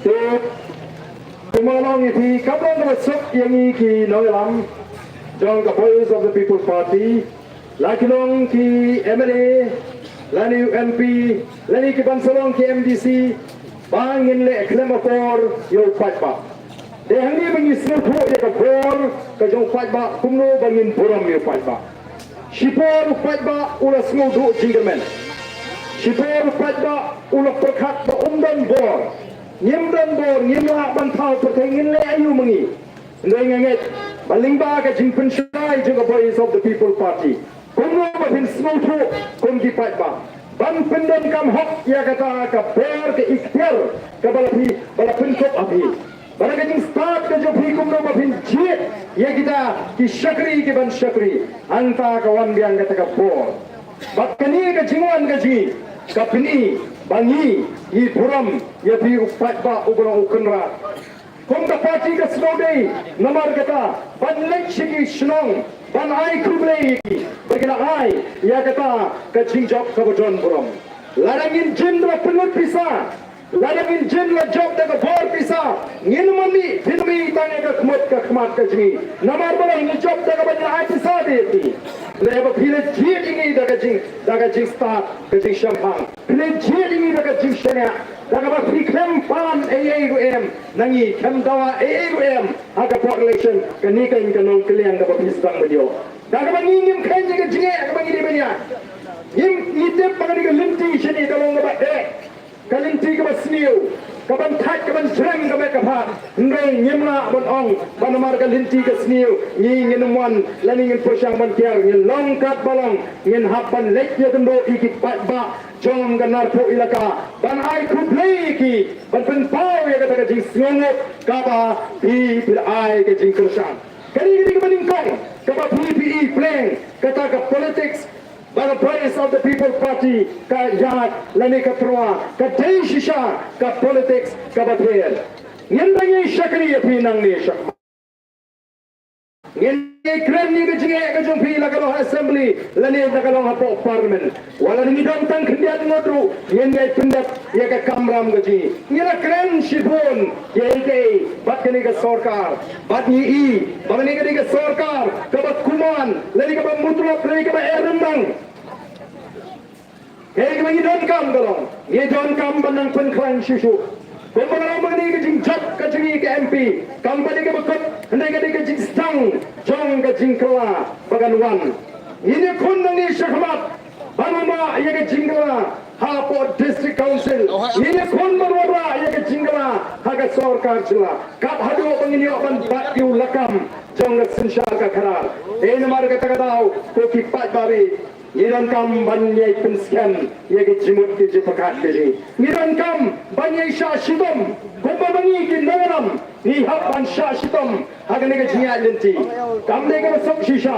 Te kumba long ïa phi, ka long kaba suk ïa ngi ki nongïalam jong ka Voice of the People Party, la ki long ki M L A lane u M P lane ki ban sa long ki M D C, ba ngin leh khlem akor ïa u paidbah. Te hangne ba ngi sngewthuh ïa ka bor ka jong u paidbah, kumno ba ngin burom ïa u paidbah. Shipor u paidbah u la sngewduh jingkyrmen. Shipor u paidbah u la pyrkhat ba um don bor. Ngim don bor, ngim lah ban thaw pyrthei, ngin leh aïu ma ngi. Hynrei nga ngeit ba lyngba ka jingpynshai jong ka Voice of the People Party, kumno ba phin sngewthuh kum ki paidbah ban pyndonkam hok ïa kata ka bor, ka ikhtiar kaba la phi, ba la pynkup ha phi. Bad ka jingstad ka jong phi kumno ba phin jied ïa kita ki shakri ki ban shakri, hangta ka wan biang kata ka bor. Bad kane ka jingwan ka jong ngi ka pyni ba ngi, ngi burom ïa phi u paidbah uba long u kynrad. Kum ka party ka sngewdei namar kata ban leit sha ki shnong ban ai khublei ïa ki ba ki la ai ïa kata ka jingjop kaba don burom. Lada ngin jin da la pynlut pisa, lada ngin jin la jop da ka bor pisa, ngin ym mih, phin mih tang ïa ka khmut ka khmat ka jong ngi. Namar balei? Ngi jop da kaba ngi la ai pisa de ïa ki. Lada ba phi la jied ïa ngi da ka jing, da ka jingstad ka jingshemphang, phi la jied ïa ngi da ka jingshaniah, da kaba phi khlem pan ei ei ruh em na ngi, khlem dawa ei ei ruh em ha ka por election. Kane ka, ka nongkylliang kaba phi sdang ban ïoh. Da kaba ngi ngim kheiñ ïa ka jingeh kaba ngi dei ban ïaid. Ngim, ngi tip ba kane ka lynti shane ka long kaba eh, ka lynti kaba sniew, kaban thait kaban jreng ka met ka phad. Hynrei ngim lah ban ong ba namar ka lynti ka sniew ngi, ngin ym wan lane ngin pyrshang ban kiar. Ngin long katba long, ngin hap ban leit ïakynduh ïa ki paidbah jong ka Narpuh Elaka ban ai khublei ïa ki, ban pynpaw ïa kata ka jingsngewnguh kaba phi, phi la ai ka jingkyrshan. Kane ka dei kaba nyngkong kaba phi, phi i pleng kata ka politics ba ka Voice of the People Party ka ïaid lane ka tyrwa, ka dei shisha ka politics kaba pher. Ngin da ngi shakri ïa phi nangne shakhmat. Ngin ïa kren ïa ka jingeh ka jong phi la ka long ha assembly lane la ka long hapoh parliament. Wat la ngi don tang khyndiat ngut ruh ngin ïa pyndep ïa ka kamram ka jong ngi. Ngi la kren shibun ïa kaei kaei bad kane ka sorkar. Bad ngi i ba kane ka dei ka sorkar kaba kuman lane kaba mutlop lane kaba eh ryndang. Kaei kaba ngi donkam ka long, ngi donkam ban nang pynkhlaiñ shuh shuh. Kumba nga ong, ba kane ka jingjop ka jong ngi ka M P kam pat dei kaba kut, hynrei ka dei ka jingsdang jong ka jingkylla ba kan wan. Ngin ïakhun nangne shakhmat ban wanrah ïa ka jingkylla hapoh District Council. Ngin ïakhun ban wanrah ïa ka jingkylla ha ka sorkar jylla, kat haduh ba ngin ïoh ban bat ïa u lakam jong ka synshar ka khadar. Te namar kata ka daw, ko ki paidbah, ngi donkam ban ïai pynskhem ïa ki jingmut ki jingpyrkhat ki jong ngi. Ngi donkam ban ïai shah shitom kumba ma ngi ki nongïalam ngi hap ban shah shitom ha kane ka jingïaid lynti. Kam dei kaba suk shisha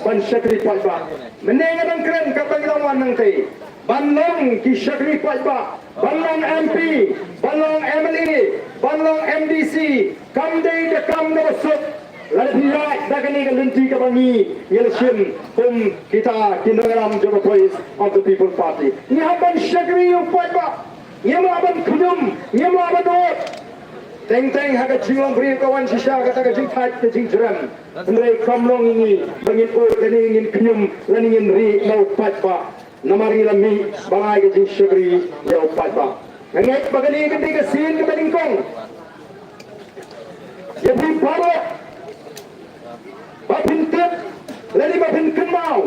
ban shakri paidbah. Mynne nga dang kren katba ngi dang wan nangtei, ban long ki shakri paidbah, ban long M P, ban long M L A, ban long M D C, kam dei ka kam kaba suk. Lada phi ïaid da kane ka lynti kaba ngi, ngi la shim kum kita ki nongïalam jong ka Voice of the People Party, ngi hap ban shakri ïa u paidbah. Ngim lah ban khñium, ngim lah ban ud. Teng teng ha ka jinglong briew ka wan shisha kata ka jingthait ka jingjrem. Hynrei kam long ïa ngi ba ngin ud lane ngin khñium lane ngin rieh na u paidbah. Namar ngi la mih ban ai ka jingshakri ïa u paidbah. Nga ngeit ba kane ka dei ka sien kaba nyngkong ïa phi baroh ba phin tip lane ba phin kynmaw.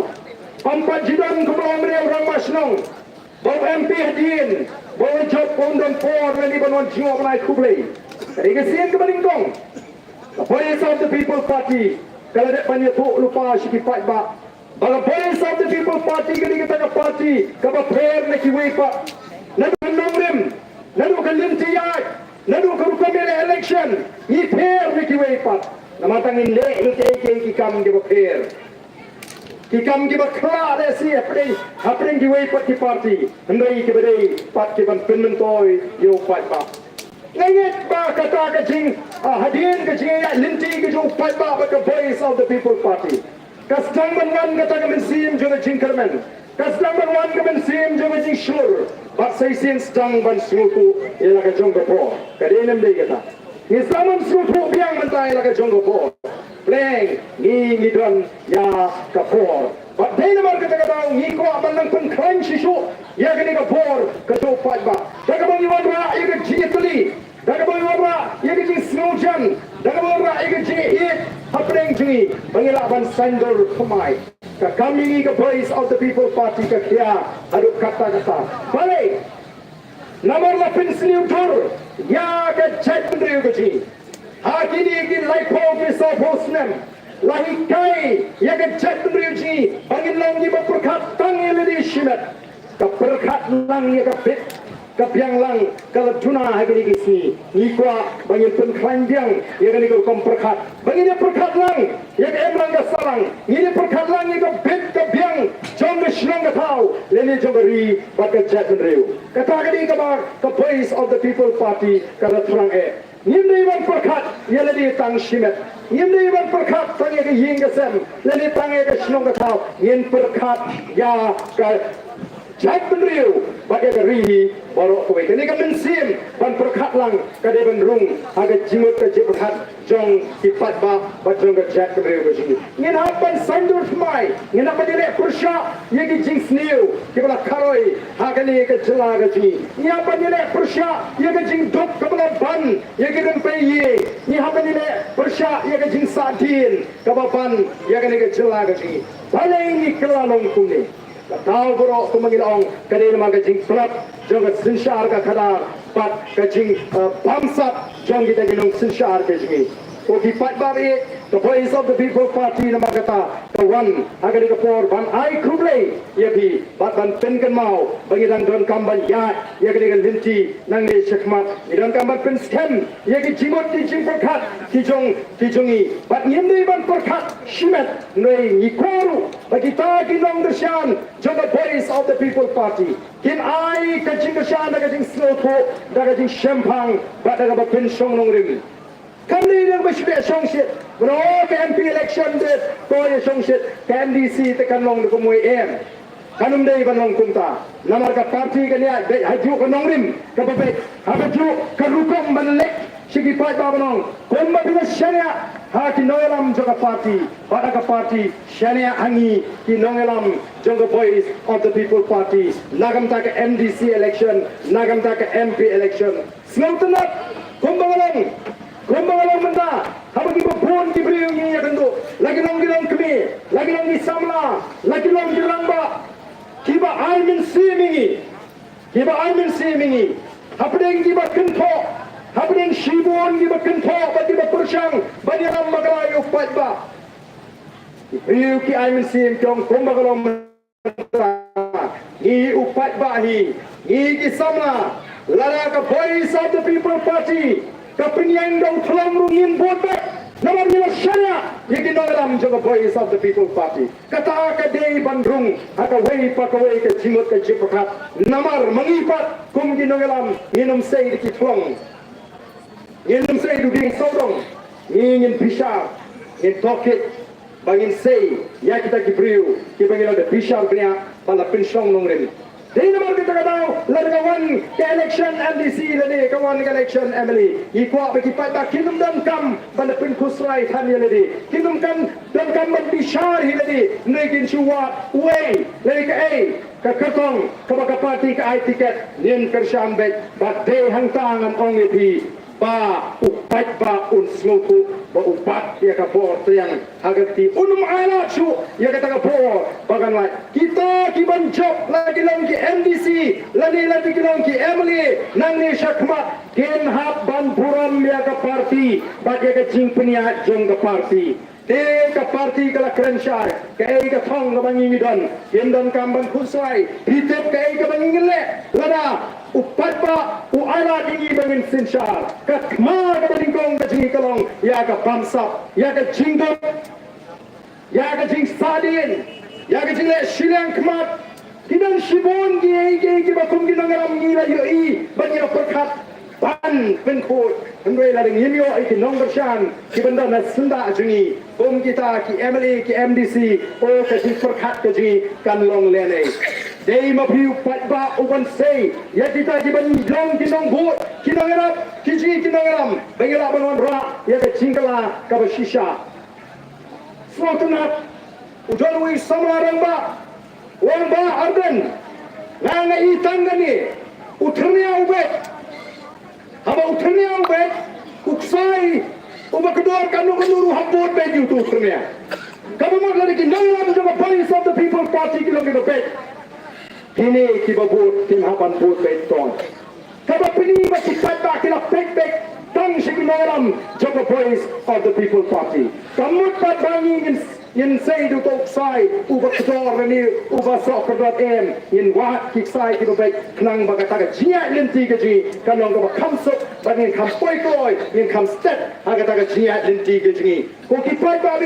Ym pat ju don kumba ong ïa u rangbah shnong ba u M P hadien ba u jop ba un don por lane ban wan jngoh ban ai khublei. Ka dei ka sien kaba nyngkong. Ka Voice of the People Party ka la dep ban ïathuh lypa sha ki paidbah ba ka Voice of the People Party ka dei kata ka party kaba pher na kiwei pat. Naduh ka nongrim, naduh ka lynti ïaid, naduh ka rukom ïaleh election, ngi pher na kiwei pat. Namar tang ngin leh ïa kiei kiei ki kam kiba pher, ki kam kiba khraw lehse hapdeng, hapdeng kiwei pat ki party, hynrei kiba dei pat ki ban pynmyntoi ïa u paidbah. Nga ngeit ba kata ka jing, ah, hadien ka jingïaid lynti ka jong u paidbah bad ka Voice of the People Party, ka sdang ban wan kata ka mynsiem jong ka jingkyrmen, ka sdang ban wan ka mynsiem jong ka jingshlur. Bad sa shisien sdang ban sngewthuh ïa la ka jong ka por. Ka dei ne ym dei kata? Ngi sdang ban sngewthuh biang mynta ïa la ka jong ka por. Pleng ngi, ngi don ïa ka por. Bad dei namar kata ka daw ngi kwah ban nang pynkhlaiñ shisha ïa kane ka bor ka jong u paidbah. Da kaba ngi wanrah ïa ka jingïatylli, da kaba ngi wanrah ïa ka jingsngewjan, da kaba ngi wanrah ïa ka jingïeit hapdeng jong ngi ba ngi lah ban saiñdur thymmai. Ka kam ïa ngi ka Voice of the People Party ka khia haduh katta katta. Balei? Namar la pynsniew dur ïa ka jaitbynriew ka jong ngi. Ha kine ki laiphew ki sawphew snem la hikai ïa ka jaitbynriew jong ngi ba ngin long kiba pyrkhat tang ïa lade shimet. Ka pyrkhat lang ïa ka bit ka biang lang ka la duna ha kine ki sngi. Ngi kwah ba ngin pynkhlaiñ biang ïa kane ka rukom pyrkhat, ba ngin ïa pyrkhat lang ïa ka imlang ka sahlang, ngin ïa pyrkhat lang ïa ka bit ka biang jong ka shnong ka thaw lane jong ka ri bad ka jaitbynriew. Kata ka dei kaba ka Voice of the People Party ka la thrang eh. Ngim dei ban pyrkhat ïa lade tang shimet. Ngim dei ban pyrkhat tang ïa ka ïing ka sem lane tang ïa ka shnong ka thaw. Ngin pyrkhat ïa ka jaitbynriew bad ïa ka ri hi baroh kawei. Kane ka mynsiem ban pyrkhat lang ka dei ban rung ha ka jingmut ka jingpyrkhat jong ki paidbah bad jong ka jaitbynriew ka jong ngi. Ngin hap ban saiñdur thymmai, ngin hap ban ïaleh pyrshah ïa ki jingsniew kiba la kharoi ha kane ka jylla ka jong ngi. Ngin hap ban ïaleh pyrshah ïa ka jingduk kaba la ban ïa ki rympei ïing. Ngin hap ban ïaleh pyrshah ïa ka jingsahdien kaba ban ïa kane ka jylla ka jong ngi. Balei ngi kylla long kumne? Ka daw baroh kumba ngi la ong ka dei namar ka jingtlot jong ka synshar ka khadar bad ka jing, eh, bamsap jong kita ki nongsynshar ka jong ngi. Ko ki paidbah, ka Voice of the People Party namar kata ka wan ha kane ka por ban ai khublei ïa phi bad ban pynkynmaw ba ngi dang donkam ban ïaid ïa kane ka lynti nangne shakhmat. Ngi donkam ban pynskhem ïa ki jingmut ki jingpyrkhat ki jong ki jong ngi bad ngim dei ban pyrkhat shimet. Ngi kwah ruh ba kita ki nongkyrshan jong ka Voice of the People Party kin ai ka jingkyrshan da ka jingsngewthuh, da ka jingshemphang bad da kaba pynshong nongrim. Kam dei da kaba shibit shongshit. Mano ka M P election de ko ïa shongshit, ka M D C te kan long da kumwei em. Kan ym dei ban long kumta. Namar ka party kan ïaid beit ha juh ka nongrim kaba beit, ha ka juh ka rukom ban leh sha ki paidbah ban ong kumba phi la shaniah ha ki nongïalam jong ka party bad ha ka party shaniah ha ngi ki nongïalam jong ka Voice of the People Party. Na ka bynta ka M D C election, na ka bynta ka M P election. Sngewtynnat kumba nga long, kumba nga long mynta, haba kiba bun ki briew ngi ïakynduh, la ki long ki longkmie, la ki long ki samla, la ki long ki rangbah, kiba ai mynsiem ïa ngi, kiba ai mynsiem ïa ngi. Hapdeng kiba kynthoh, hapdeng shibun kiba kynthoh bad kiba pyrshang ban ïalam bakla ïa u paidbah, ki briew ki ai mynsiem, ki ong kumba ka long mynta, ngi u paidbah hi, ngi ki samla, lada ka Voice of the People Party ka pynïeng da u thlong ruh ngin vote beit. Namar ngi la shaniah ïa ki nongïalam jong ka Voice of the People Party. Kata ka dei ban rung ha kawei pa kawei ka jingmut ka jingpyrkhat. Namar ma ngi pat kum ki nongïalam ngin ym sei da ki thlong, ngin ym sei da u dieng sawdong, ngi ngin bishar, ngin tohkit ba ngin sei ïa kita ki briew kiba ngi la da bishar bniah bad la pynshong nongrim. Dei namar kata ka daw lada ka wan ka election M D C lane ka wan ka election M L A, ngi kwah ba ki paidbah kin ym donkam ban da pynkhuslai than ïa lade, kin ym donkam ban bishar hi lade, ne kin shu wad uei lane kaei ka kyrtong kaba ka party ka ai tiket, ngin kyrshan beit. Bad dei hangta ngan ong ïa phi ba u paidbah un sngewthuh ba u bat ïa ka bor triang ha ka kti, un ym ailad shuh ïa kata ka bor ba kan lait. Kita ki ban jop, la ki long ki M D C lane la ki long ki M L A nangne shakhmat, kin hap ban burom ïa ka party bad ïa ka jingpynïaid jong ka party. Te ka party ka la kren shai, kaei ka thong kaba ngi ngi don, ngim donkam ban khuslai. Phi tip kaei kaba ngi ngi leh lada u paidbah u ailad ïa ngi ba ngin synshar? Ka thma kaba nyngkong ka jong ngi ka long ïa ka bamsap, ïa ka jingduk, ïa ka jingsahdien, ïa ka jingleh shiliang khmat. Ki don shibun kiei kiei kiba kum ki nongïalam ngi la ïohi bad ngi la pyrkhat ban pynkhuid. Hynrei lada ngim ïoh ïa ki nongkyrshan kiban don ha syndah jong ngi kum kita ki M L A, ki M D C, oh, ka jingpyrkhat ka jong ngi kan long lehnoh. Dei ma phi u paidbah uban sei ïa kita kiban long ki nongbud, ki nongïarap, ki jong ngi ki nongïalam ba ngi lah ban wanrah ïa ka jingkylla kaba shisha. Sngewtynnat, u don uwei u samla rangbah, u ong, Bah Ardent, nga nga i tang kane, u thyrnia u beit. Haba u thyrnia u beit, u ksai uba kdor kano kano ruh hap bud beit ïa uto u thyrnia. Kaba mut lada ki nongïalam jong ka Voice of the People Party ki long kiba beit, kine kiba bud kin hap ban bud beit tang. Kaba pyni ba ki paidbah ki la peit beit tang sha ki nongïalam jong ka Voice of the People Party. Ka mut pat ba ngi ngin, ngin sei da uto u ksai uba kordor lane uba soh kordor, em, ngin wad ki ksai kiba beit khnang ba kata ka jingïaid lynti ka jong ngi kan long kaba kham suk, ba ngin kham poi kloi, ngin kham stet ha kata ka jingïaid lynti ka jong ngi. Ko ki paidbah,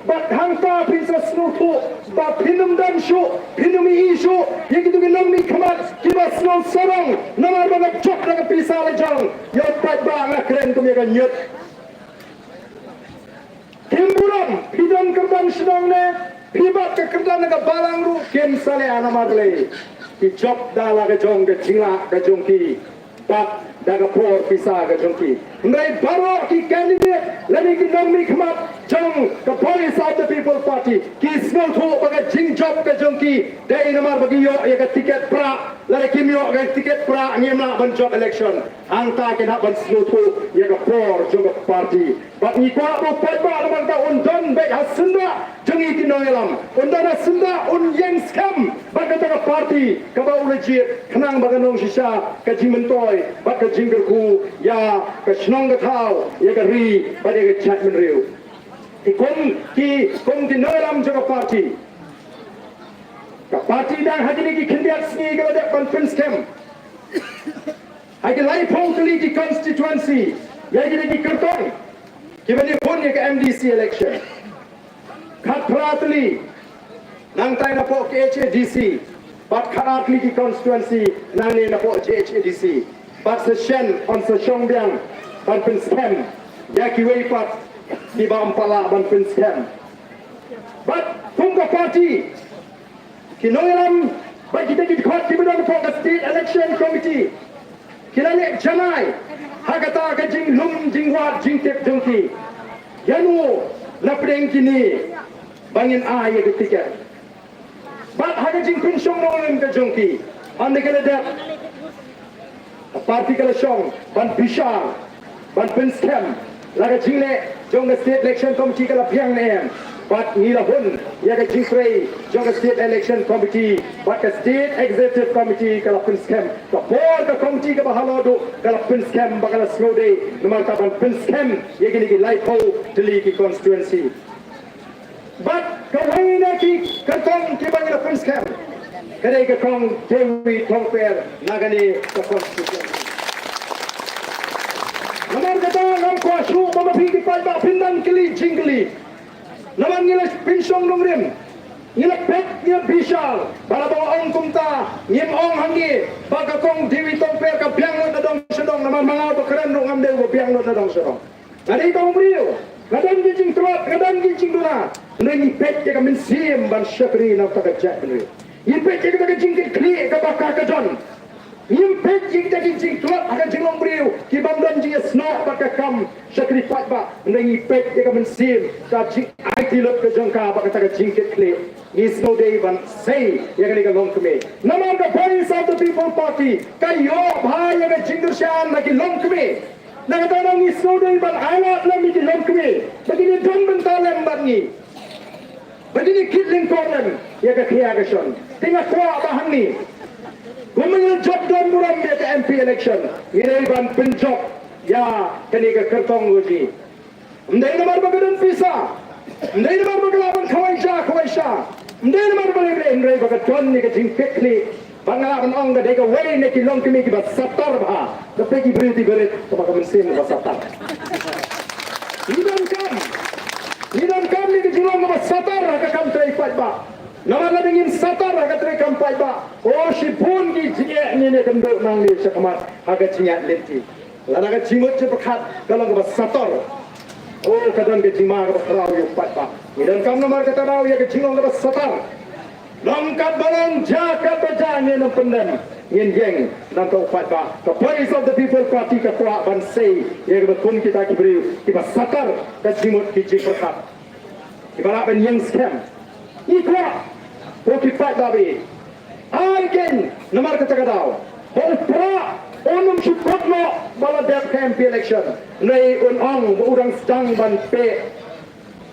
bad hangta phin sa sngewthuh ba phin ym don shuh, phin ym ïohi shuh ïa kito ki nongmihkhmat kiba sngewsarong namar ba nga jop da ka pisa la jong. Ïa u paidbah nga kren kum ïa ka ñiut. Kim burom, phi don kyrdan shnong ne phi bat ka kyrdan na ka balang ruh kim sa leh namar lei. Ki jop da la ka jong ka jinglah ka jong ki. Bad da ka por pisa ka jong ki. Hynrei baroh ki candidate lane ki nongmihkhmat jong ka Voice of the People Party ki sngewthuh ba ka jingjop ka jong ki dei namar ba ki ïoh ïa ka tiket prah. Lada kim ïoh ïa ka tiket prah ngim lah ban jop election. Hangta kin hap ban sngewthuh ïa ka por jong ka party. Bad ngi kwah ba u paidbah namar kata un don beit ha syndah jong ngi ki nongïalam. Un don ha syndah, un ïeng skhem bad kata ka party kaba u la jied khnang ba kan long shisha ka jingmyntoi bad ka jingkyrkhu ïa ka shnong ka thaw, ïa ka ri bad ïa ka jaitbynriew. Ki kum ki, kum ki nongïalam jong ka party, ka party dang ha kine ki khyndiat sngi ka la dep ban pynskhem ha ki laiphew tylli ki constituency ïa kine ki kyrtong kiba ïakhun ïa ka M D C election. Khatphra tylli nangtai napoh K H A D C, bad khatar tylli ki constituency nangne napoh J H A D C. Bad sa shen, yn sa shong biang ban pynskhem ïa kiwei pat kiba ym pat lah ban pynskhem. Bad kum ka party, ki nongïalam bad kita ki dkhot kiba don hapoh ka State Election Committee ki la leh janai ha kata ka jinglum jingwad jingtip jong ki. Ïano na pdeng kine ba ngin ai ïa ka tiket. Bad ha ka jingpynshong nongrim ka jong ki, hynda ka la dep, ka party ka la shong ban bishar, ban pynskhem la ka jingleh jong ka State Election Committee ka la biang ne em. Bad ngi la hun ïa ka jingtrei jong ka State Election Committee bad ka State Executive Committee ka la pynskhem. Ka por ka committee kaba halor duh ka la pynskhem ba ka la sngewdei namar ka ban pynskhem ïa kine ki laiphew tylli ki constituency. Bad kawei na ki kyrtong kiba ngi la pynskhem ka dei ka kong Dewi Thongper na kane ka constituency. Namar kata ngam kwah shuh ba ma phi ki paidbah phin nang kylli jingkylli. Namar ngi la pynshong nongrim, ngi la peit, ngi la bishar, ba la ba ong kumta ngim ong hangne ba ka kong Dewi Thongper ka biang lut na dong sha dong, namar ma nga ba kren ruh ngam dei ba biang lut na dong sha dong. Nga dei tang u briew, nga don ki jingtlot, nga don ki jingduna. Hynrei ngi peit ïa ka mynsiem ban shakri na kata ka jaitbynriew. Ngi peit ïa kata ka jingkitkhlieh kaba ka ka don. Ngim peit ïa kita ki jingtlot ha ka jinglong briew ki bym don jingïasnoh bad ka kam shakri paidbah. Hynrei ngi peit ïa ka mynsiem, ka jingaiti lut ka jong ka bad kata ka jingkitkhlieh. Ngi sngewdei ban sei ïa kane ka longkmie. Namar ka Voice of the People Party ka ïoh bha ïa ka jingkyrshan na ki longkmie. Na kata daw ngi sngewdei ban ailad lem ïa ki longkmie ba kin ïadon bynta lem bad ngi, ba kin ïakit lyngkor lem ïa ka khia ka shon. Te nga kwah ba hangne, kumba ngi la jop don burom ïa ka M P election, ngi dei ban pynjop ïa kane ka kyrtong ka jong ngi. Ym dei namar ba ka don pisa, ym dei namar ba ka lah ban khawai ja khawai sha, ym dei namar ba ka don, hynrei ba ka don ïa ka jingkitkhlieh. Ba nga lah ban ong ka dei kawei na ki longkmie kiba satar bha. Ka peit ki briew ki barit kaba ka mynsiem kaba satar. Ngi donkam, ngi donkam ïa ka jinglong kaba satar ha ka kam trei paidbah. Namar lada ngim satar ha ka treikam paidbah, o shibun ki jingeh ngin ïakynduh nangne shakhmat ha ka jingïaid lynti. Lada ka jingmut jingpyrkhat ka long kaba satar, o ka don ka jingma kaba khraw ïa u paidbah. Ngi donkam namar kata daw ïa ka jinglong kaba satar. Long katba long, jia katba jia, ngin ym pyndem, ngin ïeng namar u paidbah. Ka Voice of the People Party ka kwah ban sei ïa kaba kum kita ki briew kiba satar ka jingmut ki jingpyrkhat, kiba lah ban ïeng skhem. Ngi kwah, ko ki paidbah, ai keiñ namar kata ka daw ba u Prah un ym shu kut noh ba la dep ka M P election. Hynrei un ong ba u dang sdang ban peit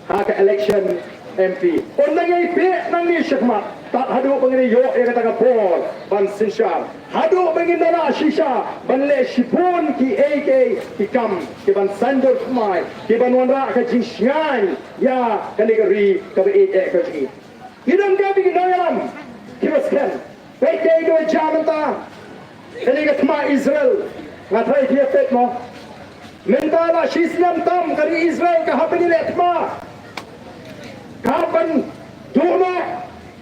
ha ka election M P. Ynda ngi peit nangne shakhmat, tad haduh ba ngin ïoh ïa kata ka bor ban synshar, haduh ba ngin da lah shisha ban leh shibun kiei kiei ki kam kiban saiñdur thymmai, kiban wanrah ka jingshngaiñ ïa kane ka ri kaba ïeit eh ka jong ngi. Ngi don ka bynta nongïalam kiba skhem. Peit kaei kaba jia mynta. Kane ka thma Israel. Nga tharai phi ïa peit mo. Mynta la shi snem tam ka ri Israel ka hap ban ïaleh thma. Ka hap ban duh noh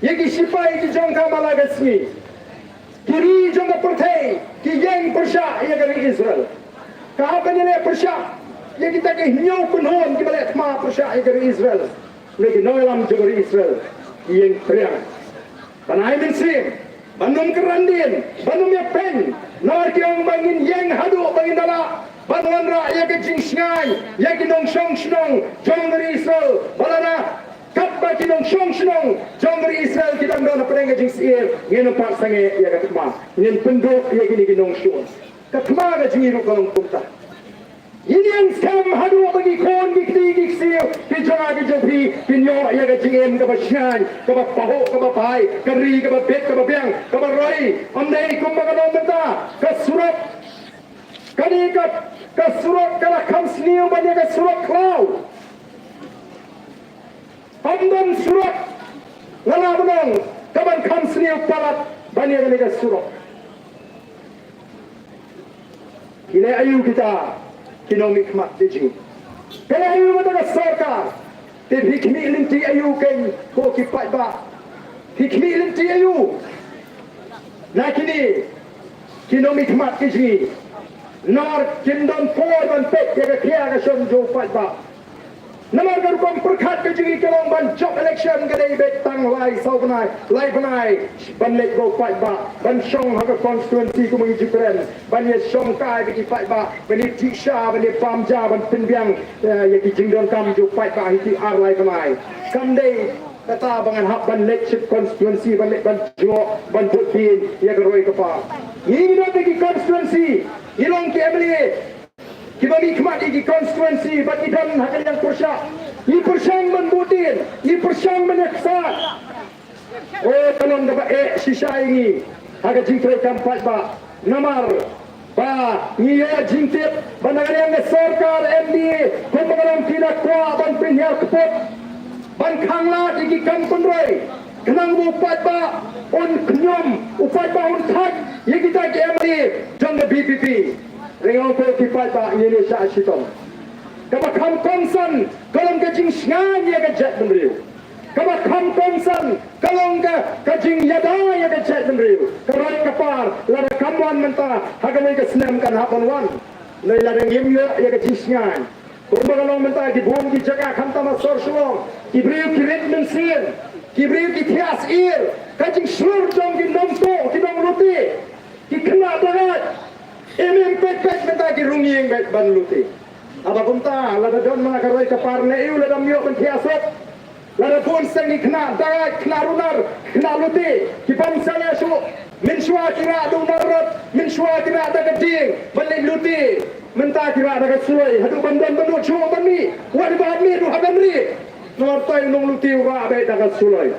ïa ki shipai ki jong ka man la ka sngi. Ki ri jong ka pyrthei ki ïeng pyrshah ïa ka ri Israel. Ka hap ban ïaleh pyrshah ïa kita ki hynñiew kynhun kiba leh thma pyrshah ïa ka ri Israel. Lei ki nongïalam jong ka ri Israel ki ïeng pyrshah. Ban ai mynsiem, ban ym kyrandien, ban ym ïapeiñ, namar ki ong ba ngin ïeng haduh ba ngin da lah ban wanrah ïa ka jingshngaiñ ïa ki nongshong shnong jong ka ri Israel, ba lada katba ki nongshong shnong jong ka ri Israel ki dang don hapdeng ka jingsyier, ngin ym pat sangeh ïa ka thma, ngin pynduh ïa kine ki nongshun. Ka thma ka jong ngi ruh ka long kumta. Ngin ïeng skhem haduh ba ki khun ki kti ki ksiew ki jong nga ki jong phi kin ïoh ïa ka jingim kaba shngaiñ, kaba pahuh, kaba bha, ka ri kaba bit kaba biang, kaba roi. Ym dei kumba ka long mynta, ka surok. Kane ka, ka surok ka la kham sniew ban ïa ka surok khlaw. Ym don surok, nga la ban ong, kaban kham sniew palat ban ïa kane ka surok. Ki leh aïu kita ki nongmihkhmat ki jong ngi? Ki leh aïu kata ka sorkar? Te phi khmih lynti aïu kein ko ki paidbah? Phi khmih lynti aïu na kine ki nongmihkhmat ki jong ngi? Namar kim don por ban peit ïa ka khia ka shon jong u paidbah. Namar ka rukom pyrkhat ka jong ngi ka long ban jop election ka dei beit tang lai saw bnai, lai bnai ban leit bad u paidbah, ban shong ha ka constituency kumba ngi ju kren, ban ïa shongkai bad ki paidbah, ban ïa jingshisha, ban ïa bam ja, ban pynbiang, eh, ïa ki jingdonkam jong u paidbah ha ki ar lai bnai. Kam dei kata ba ngan hap ban leit sha constituency, ban leit ban jngoh, ban bud dien ïa ka roi ka par. Ngi ngi don ha ki constituency, ngi long ki M L A kiba mihkhmat ïa ki constituency bad ngi don ha ka liang pyrshah. Ngi pyrshang ban bud dien, ngi pyrshang ban ïaksaid. O, ka long kaba eh shisha ïa ngi ha ka jingtrei kam paidbah. Namar ba ngi ïoh jingtip ba na ka liang ka sorkar M D A kumba ka long ki la kwah ban pynhiar kput, ban khanglad ïa ki kam pynroi. Khnang ba u paidbah un khñium, u paidbah un thait ïa kita ki M L A jong ka V P P. Nga ong ko ki paidbah, ngin ïa shah shitom. Kaba kham kongsan ka long ka jingshngaiñ ïa ka jaitbynriew. Kaba kham kongsan ka long ka, ka jingïada ïa ka jaitbynriew. Ka roi ka par lada kam wan mynta, ha kawei ka snem kan hap ban wan. Hynrei lada ngim ïoh ïa ka jingshngaiñ, kumba ka long mynta, ki bun ki jaka khamtam ha sor Shillong, ki briew ki rit mynsiem, ki briew ki thiah syier. Ka jingshlur jong ki nongtuh, ki nonglute, ki khynnah dagaid, im im peit peit mynta ki rung ïing beit ban lute. Haba kumta, lada don ma ka roi ka par, lei aïu lada ym ïoh ban thiah suk? Lada bun seng ki khynnah dagaid, khynnah runar, khynnah lute ki bym salia shuh. Mynshuwa ki rah da u narrot, mynshuwa ki rah da ka dieng ban leit lute. Mynta ki rah da ka suloi, haduh ban don ba nud shuh ban mih. Wat ba mih ruh ha ban rieh. Namar tai u nonglute u rah beit da ka suloi.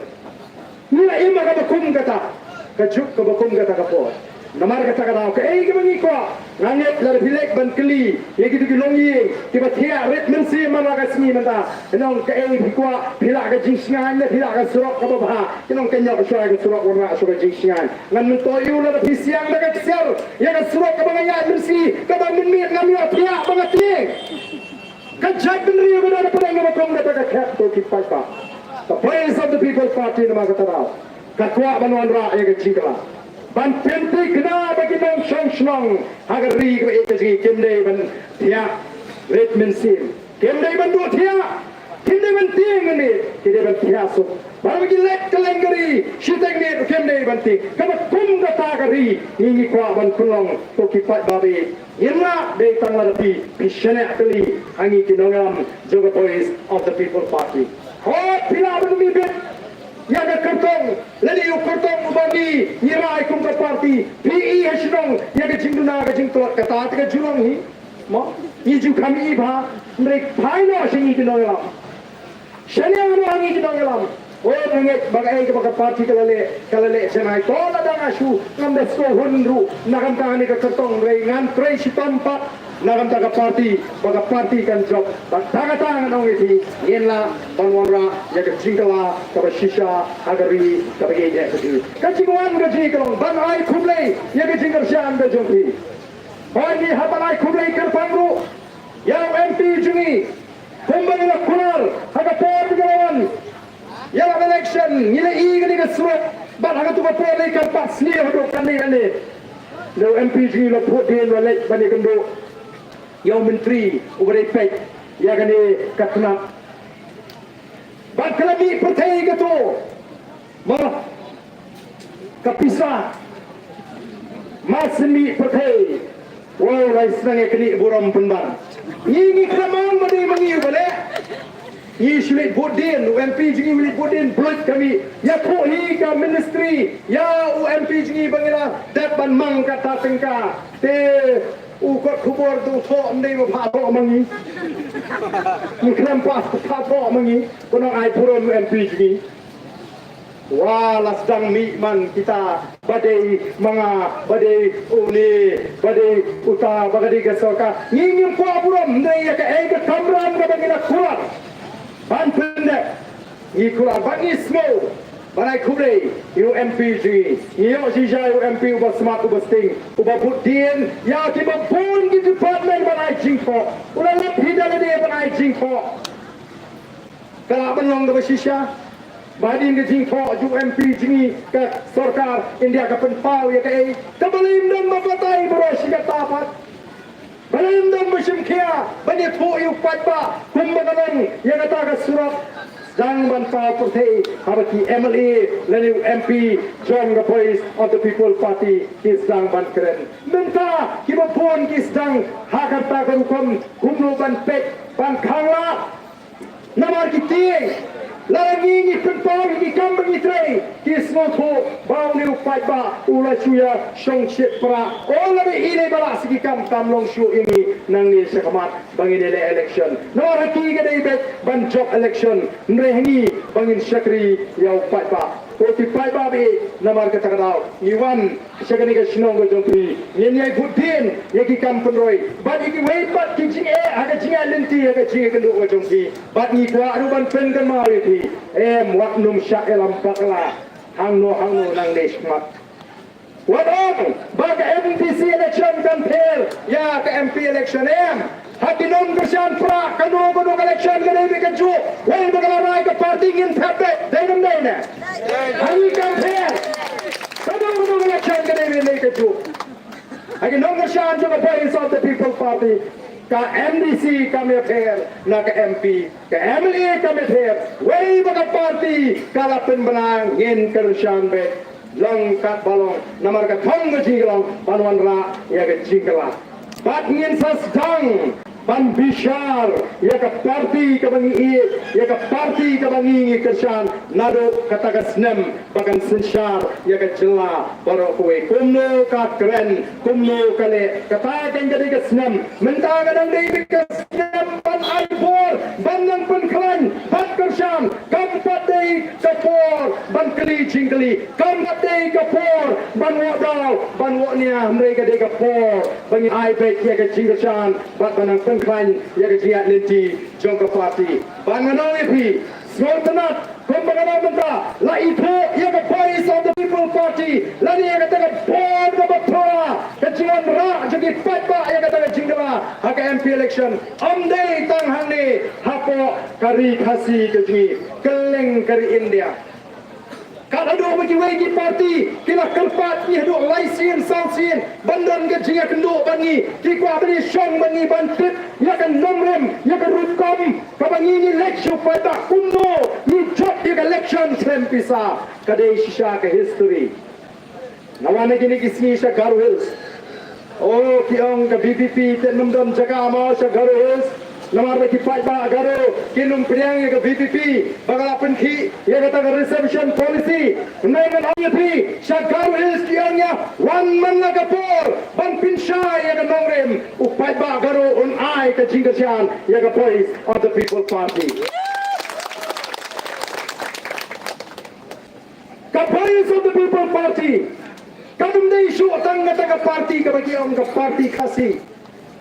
Ngi la im ha kaba kum kata ka juk, kaba kum kata ka por. Namar kata ka daw, kaei kaba ngi kwah, nga ngeit lada phi leit ban kylli ïa kito ki longïing kiba thiah rit mynsiem man la ka sngi mynta, ngi ong kaei phi kwah, phi lah ka jingshngaiñ ne phi lah ka surok kaba bha? Ngi ong ka ñiah shuwa ka surok, wanrah shuwa ka jingshngaiñ. Ngan myntoi ïa u lada phi siang da ka ksiar ïa ka surok kaba nga ïaid mynsiem, kaba mynmiet ngam ïoh thiah ba nga tieng. Ka jaitbynriew ka don hapdeng kaba kum kata ka khep, ko ki paidbah. Ka Voice of the People Party namar kata daw ka kwah ban wanrah ïa ka jingkylla, ban pynthikna ba ki nongshong shnong ha ka ri kaba ïeit ka jong ngi kim dei ban thiah rit mynsiem, kim dei ban duh thiah, kim dei ban tieng mynmiet, ki dei ban thiah suk. Bad haba ki leit kylleng ka ri shiteng miet, kim dei ban tieng. Kaba kum kata ka ri ngi, ngi kwah ban pynlong, ko ki paidbah ba ïeit. Ngim lah dei tang lada phi, phi shaniah kylli ha ngi ki nongïalam jong ka Voice of the People Party. Hooid, phi lah ban mih bit ïa ka kyrtong lane ïa u kyrtong uba ngi, ngi rai kum ka party. Phi i ha shnong ïa ka jingduna ka jingtlot, kata te ka ju long hi. Mo, ngi ju kham i bha, hynrei phai noh sha ngi ki nongïalam. Shane nga ong ha ngi ki nongïalam. O, nga ngeit ba kaei kaba ka party ka la leh, ka la leh shane. To lada nga shu ngam da sngewhun ruh na ka bynta kane ka kyrtong, hynrei ngan trei shitom pat na ka bynta ka party, ba ka party kan jop. Bad tang kata ngan ong ïa phi, ngin lah ban wanrah ïa ka jingkylla kaba shisha ha ka ri kaba ïeit ïa ka ri. Ka jingwan ka jong ngi ka long ban ai khublei ïa ka jingkyrshan ka jong phi. Hooid, ngi hap ban ai khublei kyrpang ruh ïa u M P jong ngi. Kumba ngi la kular ha ka por ba ngi la wan ïalap election, ngi la ïoh kane ka surok, bad ha katu ka por la i kam pat sniew haduh kane kane. Lada u M P jong ngi u la phuh dien, u la leit ban ïakynduh ïa u myntri uba dei peit ïa kane ka tnat. Bad ka la mih pyrthei kato. Mo, ka pisa. Mar shen mih pyrthei. Wow, lai sdang ïa kane burom pynban. Ngi, ngi khlem ong ba dei ma ngi uba leh. Ngi shu leit vote dien, u M P jong ngi u leit vote dien, bluit ka mih. Ïathuh hi ka ministry ïa u M P jong ngi ba ngi la dep ban mang kata tyngka. Te u kot khubor u thoh, ym dei ba phah thoh ma ngi. Ngi khlem pat phah thoh ma ngi. Kumno ai burom u M P jong ngi. Wa, la sdang mih man kita, ba dei ma nga, ba dei une, ba dei uta, ba ka dei ka sorkar. Ngi ngim kwah burom, hynrei ïa kaei ka kamram kaba ngi la kular ban pyndep, ngi kular, bad ngi sngewbha ban ai khublei ïa u M P jong ngi. Ngi ïoh shisha ïa u M P uba smat, uba sting, uba bud dien ïa kiba bun ki department ban ai jingthoh. U la lap hi da lade ban ai jingthoh. Ka lah ban long kaba shisha. Ba hadien ka jingthoh jong u M P jong ngi, ka sorkar India ka pynpaw ïa kaei? Kaba lei ym don ba batai baroh shi katta pat. Ba lei ym don ba shim khia ban ïathuh ïa u paidbah kumba ka long ïa kata ka surok. Sdang ban paw pyrthei haba ki M L A lane u M P jong ka Voice of the People Party ki sdang ban kren. Mynta kiba bun ki sdang ha kata ka rukom kumno ban peit ban khanglad. Namar ki tieng, lada ngi ngi pynpaw ïa ki kam ba ngi trei, ki sngewthuh ba une u paidbah u la shu ïa shong shit pra. O, lada i lei ba lah sa ki kam, kam long shuh ïa ngi nangne shakhmat ba ngin ïaleh election. Namar ha ki ka dei beit ban jop election, hynrei ha ngi ba ngin shakri ïa u paidbah. Ko ki paidbah ba ïeit, namar kata ka daw ngi wan sha kane ka shnong ka jong phi, ngin ïai bud dien ïa ki kam pynroi bad ïa kiwei pat ki jingeh ha ka jingïaid lynti, ha ka jingïakynduh ka jong phi. Bad ngi kwah ruh ban pynkynmaw ïa phi, em, wat nym shah ïalam bakla hangno hangno nangne shakhmat. Wat ong ba ka M D C election kan pher ïa ka M P election, em. Ha ki nongkyrshan Prah, kano kano ka election ka dei beit kajuh. Wei ba ka la rai ka party, ngin thep beit, dei ne ym dei ne? Ha ngi kam pher. Kano kano ka election ka dei beit kajuh. Ha ki nongkyrshan jong ka Voice of the People Party, ka M D C kam ïapher na ka M P, ka M L A kam ïapher. Wei ba ka party ka la pynbna, ngin kyrshan beit. Long katba long, namar ka thong ka jong ngi ka long ban wanrah ïa ka jingkylla. Bad ngin sa sdang ban bishar ïa ka party kaba ngi ïeit, ïa ka party kaba ngi ngi kyrshan naduh kata ka snem ba kan synshar ïa ka jylla baroh kawei. Kumno ka kren, kumno ka leh, kata kan ka dei ka snem. Mynta ka dang dei ka snem ban ai bor, ban nang pynkhlaiñ, ban kyrshan. Kam pat dei ka por ban kylli jingkylli, kam pat dei ka por ban wad daw, ban wad nia, hynrei ka dei ka por ba ngin ai beit ïa ka jingkyrshan bad ban nang pynkhlaiñ ïa ka jingïaid lynti jong ka party. Bad ngan ong ïa phi, sngewtynnat, kumba ngan ong mynta, la ithuh ïa ka Voice of the People Party lane ïa kata ka bor kaba pura, ka jingwanrah jong ki paidbah ïa kata ka jingkylla ha ka M P election. Ym dei tang hangne hapoh ka ri Khasi ka jong ngi, kylleng ka ri India. Kat haduh ba kiwei ki party ki la kyrpad ngi haduh lai sien saw sien ban don ka jingïakynduh bad ngi, ki kwah ban ïashong bad ngi ban tip ïa ka nongrim, ïa ka rukom kaba ngi ngi leit sha u paidbah, kumno ngi jop ïa ka election khlem pisa. Ka dei shisha ka history. Nga wan ha kine ki sngi sha Garo Hills. Oh, ki ong ka V P P te ym don jaka mo sha Garo Hills. Namar ba ki paidbah Garo kin ym pdiang ïa ka V P P ba ka la pynkhih ïa kata ka reservation policy. Hynrei ngan ong ïa phi, sha Garo Hills ki ong ïa, wan man la ka por ban pynshai ïa ka nongrim. U paidbah Garo un ai ka jingkyrshan ïa ka Voice of the People Party. Voice of the People Party kam dei shuh tang kata ka party kaba ki ong ka party Khasi.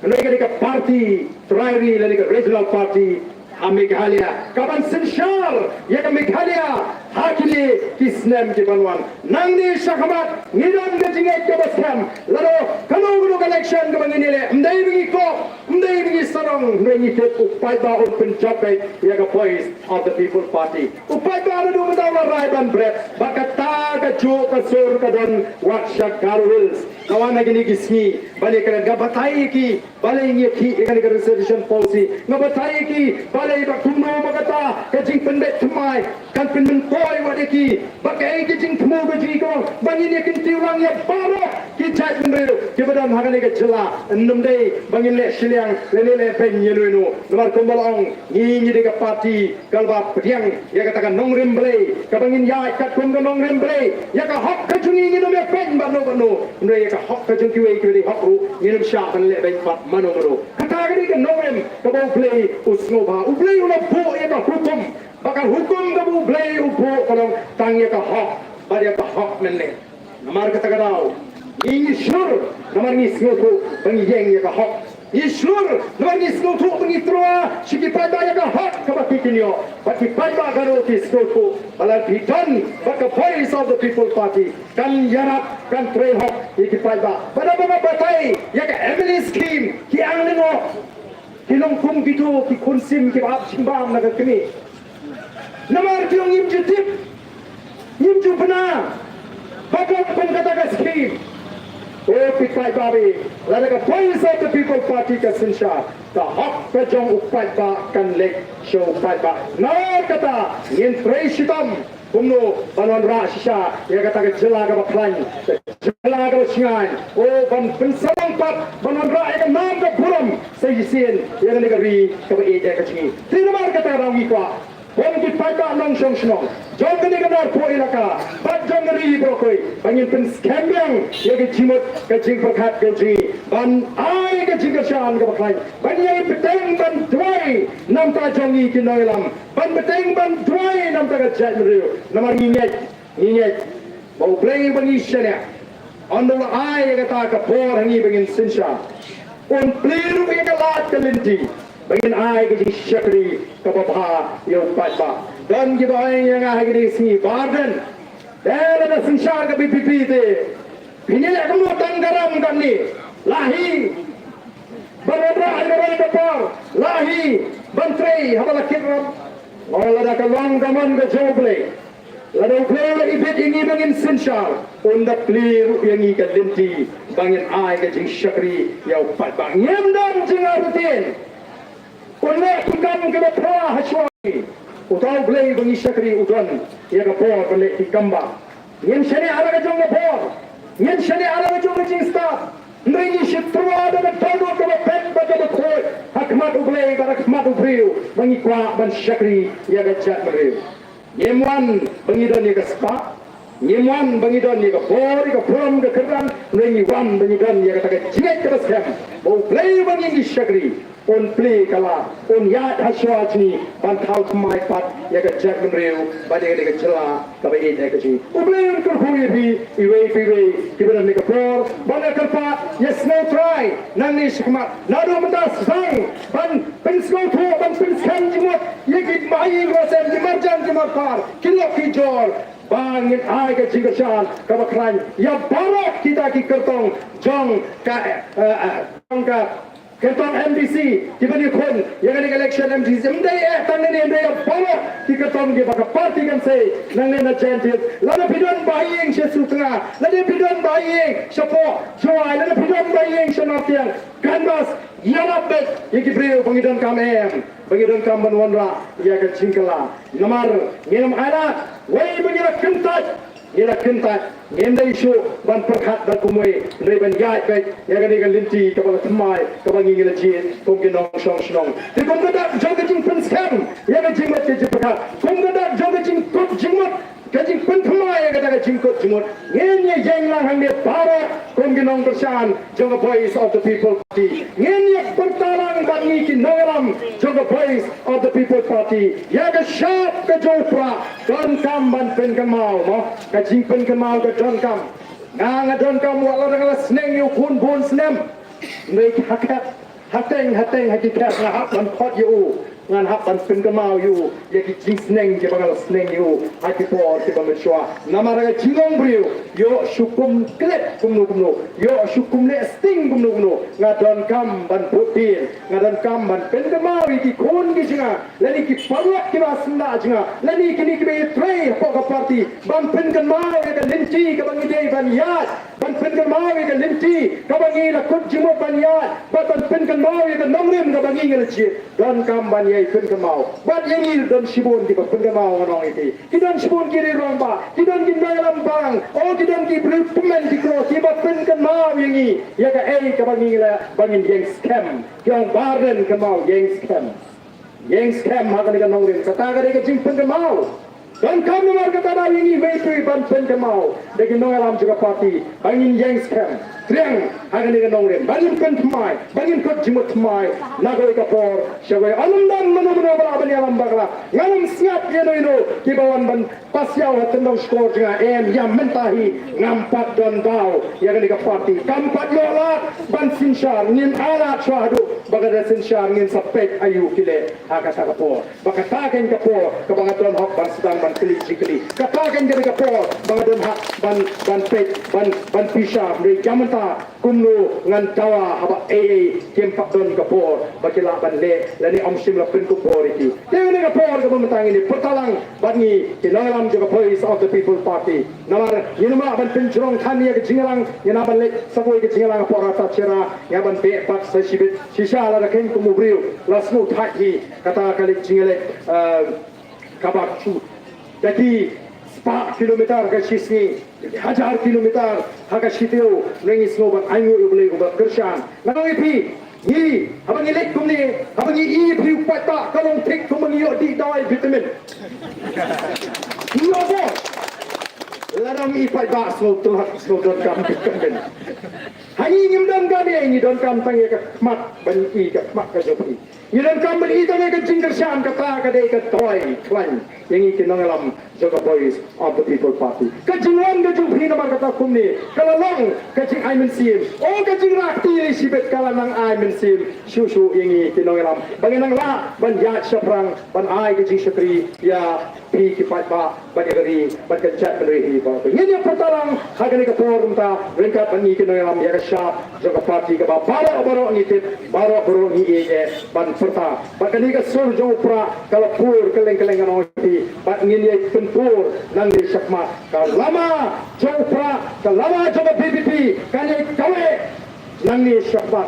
Hynrei ka dei ka party trai ri lane ka regional party ha Meghalaya kaban synshar ïa ka Meghalaya ha kine ki snem ki ban wan. Nangne shakhmat ngi don ka jingngeit kaba skhem lada kano kano ka election kaba ngin ïaleh, ym dei ba ngi kop, ym dei ba ngi sarong, hynrei ngi tip u paidbah un pynjop beit ïa ka Voice of the People Party. U paidbah naduh mynta u la rai ban bret ba kata kajuh ka sur ka don wat sha Garo Hills. Ka wan ha kine ki sngi ban ïakren, nga batai ïa ki balei ngi ïakhih ïa kane ka reservation policy, nga batai ïa ki balei ba kumno ba kata ka jingpynbeit thymmai kan pynmyntoi wat ïa ki, ba kaei ka jingthmu ka jong ki, ba ngin ïa kyntiew lang ïa baroh ki jaitbynriew kiba don ha kane ka jylla. Ym dei ba ngin leh shiliang lane leh beiñ ïa uno uno, namar kumba la ong, ngi ngi dei ka party kaba pdiang ïa kata ka nongrim Blei kaba ngin ïaid katkum ka nongrim Blei. Ïa ka hok ka jong ngi ngin ym ïa beiñ bad uno bad uno, hynrei ïa ka hok ka jong kiwei kiba dei hok ruh ngin ym shah ban leh beiñ bad mano mano. Kata ka dei ka nongrim kaba U Blei u sngewbha. U Blei u la buh ïa ka hukum, bad ka hukum kaba U Blei u buh ka long tang ïa ka hok bad ïa ka hok mynne. Namar kata ka daw ngi ngi shlur namar ngi sngewthuh ba ngi ïeng ïa ka hok. Ngi shlur namar ngi sngewthuh ba ngi tyrwa sha ki paidbah ïa ka hok kaba ki kin ïoh. Bad ki paidbah Garo ki sngewthuh ba lada phi don bad ka Voice of the People Party kan ïarap, kan trei hok ïa ki paidbah. Bad haba nga batai ïa ka M L A scheme, ki ang lyngngoh, ki long kum kito ki khun sim kiba ap jingbam na ka kmie. Namar ki ong ngim ju tip, ngim ju bna ba ka kum kata ka scheme. O phi paidbah, lada ka Voice of the People Party ka synshar, ka hok ka jong u paidbah kan leit sha u paidbah. Namar kata ngin trei shitom kumno ban wanrah shisha ïa kata ka jylla kaba khlaiñ, ka jylla kaba shngaiñ. O ban pynsarong pat ban wanrah ïa ka nam ka burom sa shisien ïa kane ka ri kaba ïeit ïa ka jong ngi. Te namar kata ka daw ngi kwah kum ki paidbah nongshong shnong jong kane ka Narpuh Elaka bad jong ka ri baroh kawei ba ngin pynskhem biang ïa ka jingmut ka jingpyrkhat ka jong ngi ban ai ka jingkyrshan kaba khlaiñ, ban ïai bteng ban duwai na bynta jong ngi ki nongïalam, ban bteng ban duwai na bynta ka jaitbynriew. Namar ngi ngeit, ngi ngeit ba U Blei ba ngi shaniah, ynda u la ai ïa kata ka bor ha ngi ba ngin synshar, un plie ruh ïa ka lad ka lynti ba ngin ai ka jingshakri kaba bha ïa u paidbah. Don kiba ong ïa nga ha kine ki sngi, Bah Ardent, te lada synshar ka V P P te phin ïaleh kumno tang ka ram kane? Lah hi ban wanrah ïa ka roi ka par, lah hi ban trei haba la kit ram. Lada ka long ka mon ka jong U Blei, lada U Blei u la ibit ïa ngi ba ngin synshar, un da plie ruh ïa ngi ka lynti ba ngin ai ka jingshakri ïa u paidbah. Ngim don jingartatien. Un leh ki kam kiba pura ha shuwa. Uta U Blei ba ngi shakri u don ïa ka bor ban leh ki kam ba. Ngin shaniah ha la ka jong ka bor, ngin shaniah ha la ka jong ka jingstad, hynrei ngi shu tyrwa da ka dohnud kaba pet bad kaba khuid ha khmat U Blei bad ha khmat u briew ba ngi kwah ban shakri ïa ka jaitbynriew. Ngim wan ba ngi don ïa ka spah, ngim wan ba ngi don ïa ka bor, ïa ka burom, ka kyrdan, hynrei ngi wan ba ngi don ïa kata ka jingngeit kaba skhem ba U Blei ba ngi ngi shakri un plie ka lad, un ïaid ha shuwa jong ngi ban thaw thymmai pat ïa ka jaitbynriew bad ïa ka jylla kaba ïeit ïa ka jong ngi. U Blei un kyrkhu ïa phi iwei pa iwei kiba don ïa ka bor ban ïa kyrpad, ïa sngewthuh nangne shakhmat, naduh mynta sdang ban pynsngewthuh, ban pynskhem jingmut ïa ki bahaïing bahasem, ki marjan ki marpar, ki lok ki jor, ba ngin ai ka jingkyrshan kaba khlaiñ ïa baroh kita ki kyrtong jong ka, eh, eh, jong ka kyrtong M D C kiba ïakhun ïa kane ka election M D C. Ym dei eh tang nangne, ym dei ïa baroh ki kyrtong kiba ka party kan sei nangne na Jaintia Hills. Lada phi don bahaïing sha Sutnga, lada phi don bahaïing shapoh Jowai, lada phi don bahaïing sha Nartiang, canvass, ïarap beit ïa ki briew ba ngi donkam em, ba ngi donkam ban wanrah ïa ka jingkylla. Namar ngim ailad wei ba ngi la kyntait, ngi la kyntait, ngim dei shuh ban pyrkhat da kumwei, hynrei ban ïaid beit ïa kane ka lynti kaba la thymmai kaba ngi ngi la jied kum ki nongshong shnong. Te kum ka dak jong ka jingpynskhem ïa ka jingmut ka jingpyrkhat, kum ka dak jong ka jingkup jingmut ka jingpynthymmai ïa kata ka jingkut jingmut. Ngin ïa ïeng lang hangne baroh kum ki nongkyrshan jong ka Voice of the People Party. Ngin ïa pyrta lang bad ngi ki nongïalam jong ka Voice of the People Party. Ïa ka shap ka jong u Prah donkam ban pynkynmaw, mo. Ka jingpynkynmaw ka donkam. Nga, nga donkam wat la dang la sneng ïa u khun bun snem. Ngi ha khet, hateng hateng ha ki khet nga hap ban khot ïa u. Ngan hap ban pynkynmaw ïa u ïa ki jingsneng kiba nga la sneng ïa u ha ki por kiba mynshuwa. Namar ka jinglong briew, ïoh shu kum klet kumno kumno, ïoh shu kum leh sting kumno kumno, nga donkam ban bud bill, nga donkam ban pynkynmaw ïa ki khun ki jong nga lane ki paralok kiba syndah jong nga lane kine kiba ïatrei hapoh ka party, ban pynkynmaw ïa ka lynti kaba ngi dei ban ïaid, ban pynkynmaw ïa ka lynti kaba ngi la kut jingmut ban ïaid, bad ban pynkynmaw ïa ka nongrim kaba ngi ngi la jied. Donkam ban ïai pynkynmaw. Bad ïa ngi don shibun kiba pynkynmaw, nga ong ïa phi. Ki don shibun ki rangbah, ki don ki nongïalam bang, o ki don ki briew tymmen ki kro kiba pynkynmaw ïa ngi ïa kaei kaba ngi ngi la, ba ngin ïeng skhem. Ki ong Bah Ardent, kynmaw, ïeng skhem. Ïeng skhem ha kane ka nongrim. Kata ka dei ka jingpynkynmaw. Donkam namar kata ba ïa ngi mei tui ban pynkynmaw da ki nongïalam jong ka party ba ngin ïeng skhem. Triang ha kane ka nongrim ba ngin pynthymmai, ba ngin kut jingmut thymmai na kawei ka por sha kawei. Ym dang mano mano ba lah ban ïalam bakla. Ngam sngap ïano ïano kiba wan ban pass ïa u ha tyndong shkor jong nga, em, ïa mynta hi ngam pat don daw ïa kane ka party. Kam pat ïoh lad ban synshar, ngin ailad shuwa haduh ba ka da synshar ngin sa peit aïu ki leh ha kata ka por. Ba kata kein ka por kaba nga don hok ban sdang ban kylli jingkylli. Kata kein ka dei ka por ba nga don hok ban, ban peit, ban, ban pisa. Hynrei ïa mynta kumno ngan dawa haba ei ei kim pat don ka por ba ki lah ban leh lane ym shym la pynkup bor ïa ki. Te kane ka por kaba mynta ngin ïa pyrta lang bad ngi ki nongïalam jong ka Voice of the People Party. Namar ngin ym lah ban pynjrong than ïa ka jingïalang, ngin ym lah ban leit sa kawei ka jingïalang hapoh rata chera, ngin ym lah ban beh pat sa shibit. Shisha lada kein kum u briew la sngewthait hi, kata ka leit jingïaleh, eh, kaba kjut. Da ki spah kilometer ha ka shisngi, da ki hajar kilometer ha ka shitiew, ngi sngew ban ainguh ïa U Blei uba kyrshan. Nga ong ïa phi, ngi, haba ngi leit kumne, haba ngi ïohi ïa u paidbah ka long thik kumba ngi ïoh dih dawai vitamin. Ngi ïoh bor. Lada ngi ïohi paidbah sngew tlot, sngew donkam vitamin. Ha ngi ngim donkam ïa, ngi donkam tang ïa ka khmat ban ïohi ka khmat ka jong phi. Ngi donkam ban ïohi tang ïa ka jingkyrshan, kata ka dei ka dawai khlaiñ ïa ngi ki nongïalam jong ka Voice of the People Party. Ka jingwan ka jong phi namar kata kumne ka la long ka jingai mynsiem. O ka jingrah kti lei shibit ka la nang ai mynsiem shuh shuh ïa ngi ki nongïalam ba ngin nang lah ban ïaid shaphrang ban ai ka jingshakri ïa phi ki paidbah bad ïa ka ri bad ka jaitbynriew hi baroh. Ngin ïa pyrta lang ha kane ka por mynta ryngkat bad ngi ki nongïalam ïa ka shap jong ka party kaba baroh baroh ngi tip, baroh baroh ngi ïeit ban pyrta. Bad kane ka sur jong u Prah ka la pur kylleng kylleng, nga ong ïa phi, bad ngin ïa pynpur nangne shakhmat. Ka lama jong u Prah, ka lama jong ka V P P kan ïa kaweh nangne shakhmat.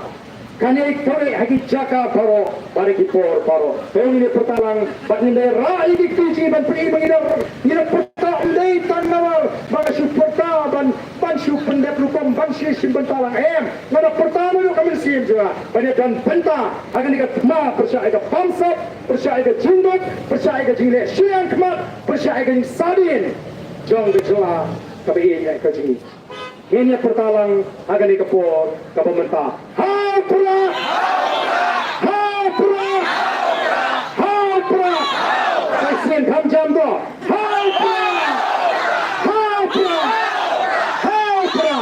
Kan ïa kaweh ha ki jaka baroh bad ha ki por baroh. To ngin ïa pyrta lang bad ngin da rah ïa ki kti jong ngi ban pyni ba ngi da, ngi da pyrta ym dei tang namar ba nga shu pyrta ban, ban shu pyndep rukom ban shu shim bynta lang, em. Nga da pyrta naduh ka mynsiem jong nga ban ïa don bynta ha kane ka thma pyrshah ïa ka bamsap, pyrshah ïa ka jingduk, pyrshah ïa ka jingleh shiliang khmat, pyrshah ïa ka jingsahdien jong ka jylla kaba ïeit ka jong ngi. Ngin ïa pyrta lang ha kane ka por kaba mynta. Ha u Prah! Ha u Prah! Ha u Prah! Sa sien kham jam to. Ha u Prah! Ha u Prah! Ha u Prah!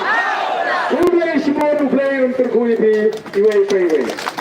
U Blei shibun, U Blei un kyrkhu ïa phi iwei pa iwei.